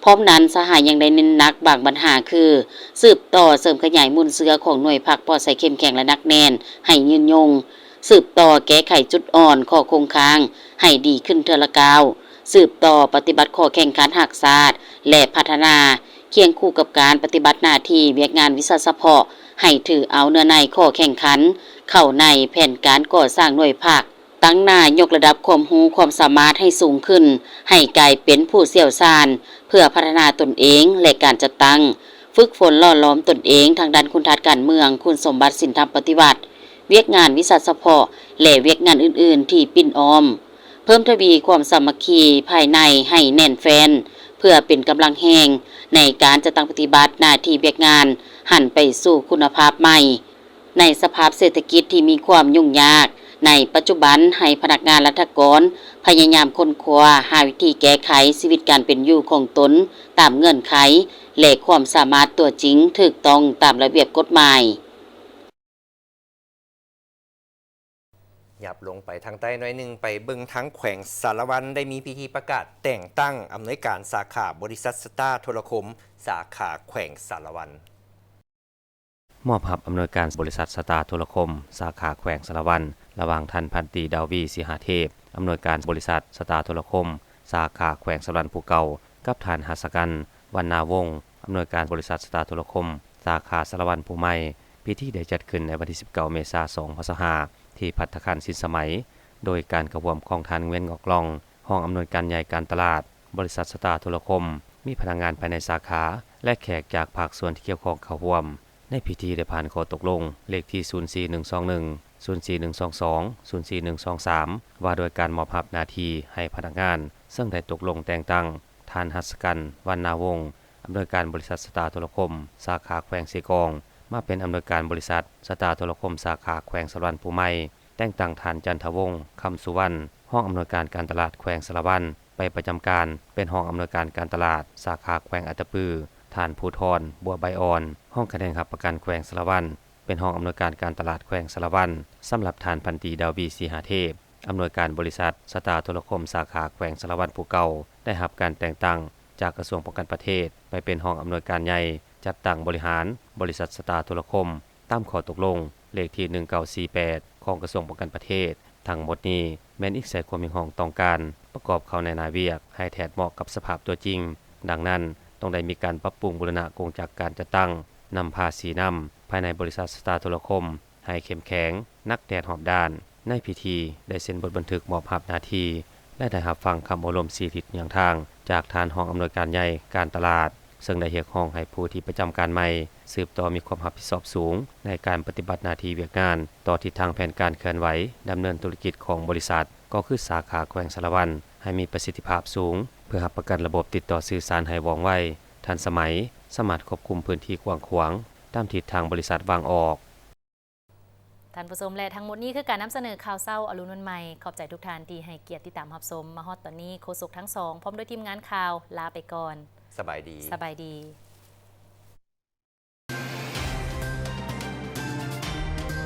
ພ້ອມນັ້ນ, ສະຫາຍຍັງໄດ້ເນັ້ນໜັກບາງບັນຫາຄື ສືບຕໍ່ເສີມຂະຫຍາຍມູນເຊື້ອຂອງໜ່ວຍພັກປອດໃສເຂັ້ມແຂງ ແລະ ໜັກແໜ້ນໃຫ້ຍືນຍົງ, ສືບຕໍ່ແກ້ໄຂຈຸດອ່ອນ, ຂໍ້ຄົງຄ້າງໃຫ້ດີຂຶ້ນເທື່ອລະກ້າວ, ສືບຕໍ່ປະຕິບັດຂໍ້ແຂ່ງຂັນຮັກຊາດ ແລະ ພັດທະນາ ຄຽງຄູ່ກັບການປະຕິບັດໜ້າທີ່ວຽກງານວິຊາສະເພາະ ໃຫ້ຖືເອົາເນື້ອໃນຂໍ້ແຂ່ງຂັນເຂົ້າໃນແຜນການກໍ່ສ້າງໜ່ວຍພັກ. ຕັ້ງໜ້າຍົກລະດັບຄວາມຮູ້ຄວາມສາມາດໃຫ້ສູງຂຶ້ນ, ໃຫ້ກາຍເປັນຜູ້ຊ່ຽວຊານ ເພື່ອພັດທະນາຕົນເອງ ແລະ ການຈັດຕັ້ງ, ຝຶກຝົນຫຼໍ່ຫຼອມຕົນເອງທາງດ້ານຄຸນທັດການເມືອງ, ຄຸນສົມບັດສິນທຳປະຕິວັດ, ວຽກງານວິຊາສະເພາະ ແລະ ວຽກງານອື່ນໆທີ່ປິ່ນອ້ອມ. ເພີ່ມທະວີຄວາມສາມັກຄີພາຍໃນໃຫ້ແໜ້ນແຟ້ນ, ເພື່ອເປັນກຳລັງແຮງໃນການຈັດຕັ້ງປະຕິບັດໜ້າທີ່ວຽກງານ ຫັນໄປສູ່ຄຸນນະພາບໃໝ່. ໃນສະພາບເສດຖະກິດທີ່ມີຄວາມຫຍຸ້ງຍາກໃນປັດຈຸບັນ, ໃຫ້ພະນັກງານລັດຖະກອນພະຍາຍາມຄົ້ນຄວ້າຫາວິທີແກ້ໄຂຊີວິດການເປັນຢູ່ຂອງຕົນຕາມເງື່ອນໄຂ ແລະ ຄວາມສາມາດຕົວຈິງ, ຖືກຕ້ອງຕາມລະບຽບກົດໝາຍ. ຫຍັບລົງໄປທາງໃຕ້ໜ້ອຍໜຶ່ງ, ໄປເບິ່ງທາງແຂວງສາລະວັນ ໄດ້ມີພິທີປະກາດແຕ່ງຕັ້ງອຳນວຍການສາຂາບໍລິສັດສະຕາໂທລະຄົມ ສາຂາແຂວງສາລະວັນ. ມອບຮັບອຳນວຍການບໍລິສັດສະຕາໂທລະຄົມ ສາຂາແຂວງສາລະວັນ ລະຫວ່າງທ່ານພັນຕີ ດາວີ ສີຫາເທບ ອຳນວຍການບໍລິສັດສະຕາໂທລະຄົມ ສາຂາແຂວງສາລະວັນຜູ້ເກົ່າ ກັບທ່ານ ຫັດສະກັນ ວັນນາວົງ ອຳນວຍການບໍລິສັດສະຕາໂທລະຄົມ ສາຂາສາລະວັນຜູ້ໃໝ່. ພິທີໄດ້ຈັດຂຶ້ນໃນວັນທີສິບເກົ້າ ເມສາ ສອງພັນຊາວຫ້າ ທີ່ພັດຕາຄານສິນສະໄໝ ໂດຍການເຂົ້າຮ່ວມຂອງທ່ານ ເງວຽນ ງອກລອງ ຮອງອຳນວຍການໃຫຍ່ການຕະຫຼາດ ບໍລິສັດສະຕາໂທລະຄົມ, ມີພະນັກງານພາຍໃນສາຂາ ແລະ ແຂກຈາກພາກສ່ວນທີ່ກ່ຽວຂ້ອງເຂົ້າຮ່ວມ. ໃນພິທີໄດ້ຜ່ານຂໍ້ຕົກລົງເລກທີ ສູນສີ່ໜຶ່ງສອງໜຶ່ງ, ສູນສີ່ໜຶ່ງສອງສອງ, ສູນສີ່ໜຶ່ງສອງສາມ ວ່າດ້ວຍການມອບຮັບໜ້າທີ່ໃຫ້ພະນັກງານ, ເຊິ່ງໄດ້ຕົກລົງແຕ່ງຕັ້ງທ່ານ ຫັດສະກັນ ວັນນາວົງ ອຳນວຍການບໍລິສັດສະຕາໂທລະຄົມ ສາຂາແຂວງເຊກອງ ມາເປັນອຳນວຍການບໍລິສັດສະຕາໂທລະຄົມສາຂາແຂວງສາລະວັນຜູ້ໃໝ່, ແຕ່ງຕັ້ງທ່ານ ຈັນທະວົງ ຄຳສຸວັນ ຮອງອຳນວຍການການຕະຫຼາດແຂວງສາລະວັນ ໄປປະຈຳການເປັນຮອງອຳນວຍການການຕະຫຼາດສາຂາແຂວງອັດຕະປື, ທ່ານ ພູທອນ ບົວໃບອ່ອນ ຮອງຂະແໜງຮັບປະກັນແຂວງສາລະວັນ ເປັນຮອງອຳນວຍການການຕະຫຼາດແຂວງສາລະວັນ. ສຳລັບທ່ານ ພັນຕີ ດາວີ ສີຫາເທບ ອຳນວຍການບໍລິສັດສະຕາໂທລະຄົມສາຂາແຂວງສາລະວັນຜູ້ເກົ່າ ໄດ້ຮັບການແຕ່ງຕັ້ງຈາກກະຊວງປ້ອງກັນປະເທດ ໄປເປັນຮອງອຳນວຍການໃຫຍ່ຈັດຕັ້ງບໍລິຫານບໍລິສັດສະຕາໂທລະຄົມ ຕາມຂໍ້ຕົກລົງເລກທີ ໜຶ່ງເກົ້າສີ່ແປດ ຂອງກະຊວງປ້ອງກັນປະເທດ. ທັງໝົດນີ້ແມ່ນອີງໃສ່ຄວາມຮຽກຮ້ອງຕ້ອງການປະກອບເຂົ້າໃນໜ້າວຽກໃຫ້ແທດເໝາະກັບສະພາບຕົວຈິງ. ດັ່ງນັ້ນ, ຕ້ອງໄດ້ມີການປັບປຸງບູລະນະກົງຈັກການຈັດຕັ້ງ, ນຳພາຊີ້ນຳພາຍໃນບໍລິສັດສະຕາໂທລະຄົມໃຫ້ເຂັ້ມແຂງ, ໜັກແໜ້ນຮອບດ້ານ. ໃນພິທີໄດ້ເຊັນບົດບັນທຶກມອບຮັບໜ້າທີ່ ແລະ ໄດ້ຮັບຟັງຄຳໂອ້ລົມຊີ້ທິດຍ່າງທາງຈາກທ່ານຮອງອຳນວຍການໃຫຍ່ການຕະຫຼາດ, ເຊິ່ງໄດ້ຮຽກຮ້ອງໃຫ້ຜູ້ທີ່ປະຈຳການໃໝ່ສືບຕໍ່ມີຄວາມຮັບຜິດຊອບສູງໃນການປະຕິບັດໜ້າທີ່ວຽກງານຕໍ່ທິດທາງແຜນການເຄື່ອນໄຫວດຳເນີນທຸລະກິດຂອງບໍລິສັດ ກໍຄືສາຂາແຂວງສາລະວັນ ໃຫ້ມີປະສິດທິພາບສູງ ເພື່ອຮັບປະກັນລະບົບຕິດຕໍ່ສື່ສານໃຫ້ວ່ອງໄວ, ທັນສະໄໝ, ສາມາດຄວບຄຸມພື້ນທີ່ກວ້າງຂວາງຕາມທິດທາງບໍລິສັດວາງອອກ. ທ່ານຜູ້ຊົມ ແລະ ທັງໝົດນີ້ຄືການນຳສະເໜີຂ່າວເຊົ້າອະລຸນວັນໃໝ່. ຂອບໃຈທຸກທ່ານທີ່ໃຫ້ກຽດຕິດຕາມຮັບຊົມ. ມາຮອດຕອນນີ້ ໂຄສົກທັງສອງ ພ້ອມດ້ວຍທີມງານຂ່າວ ລາໄປກ່ອນ. ສະບາຍດີ. ສະບາຍດີ.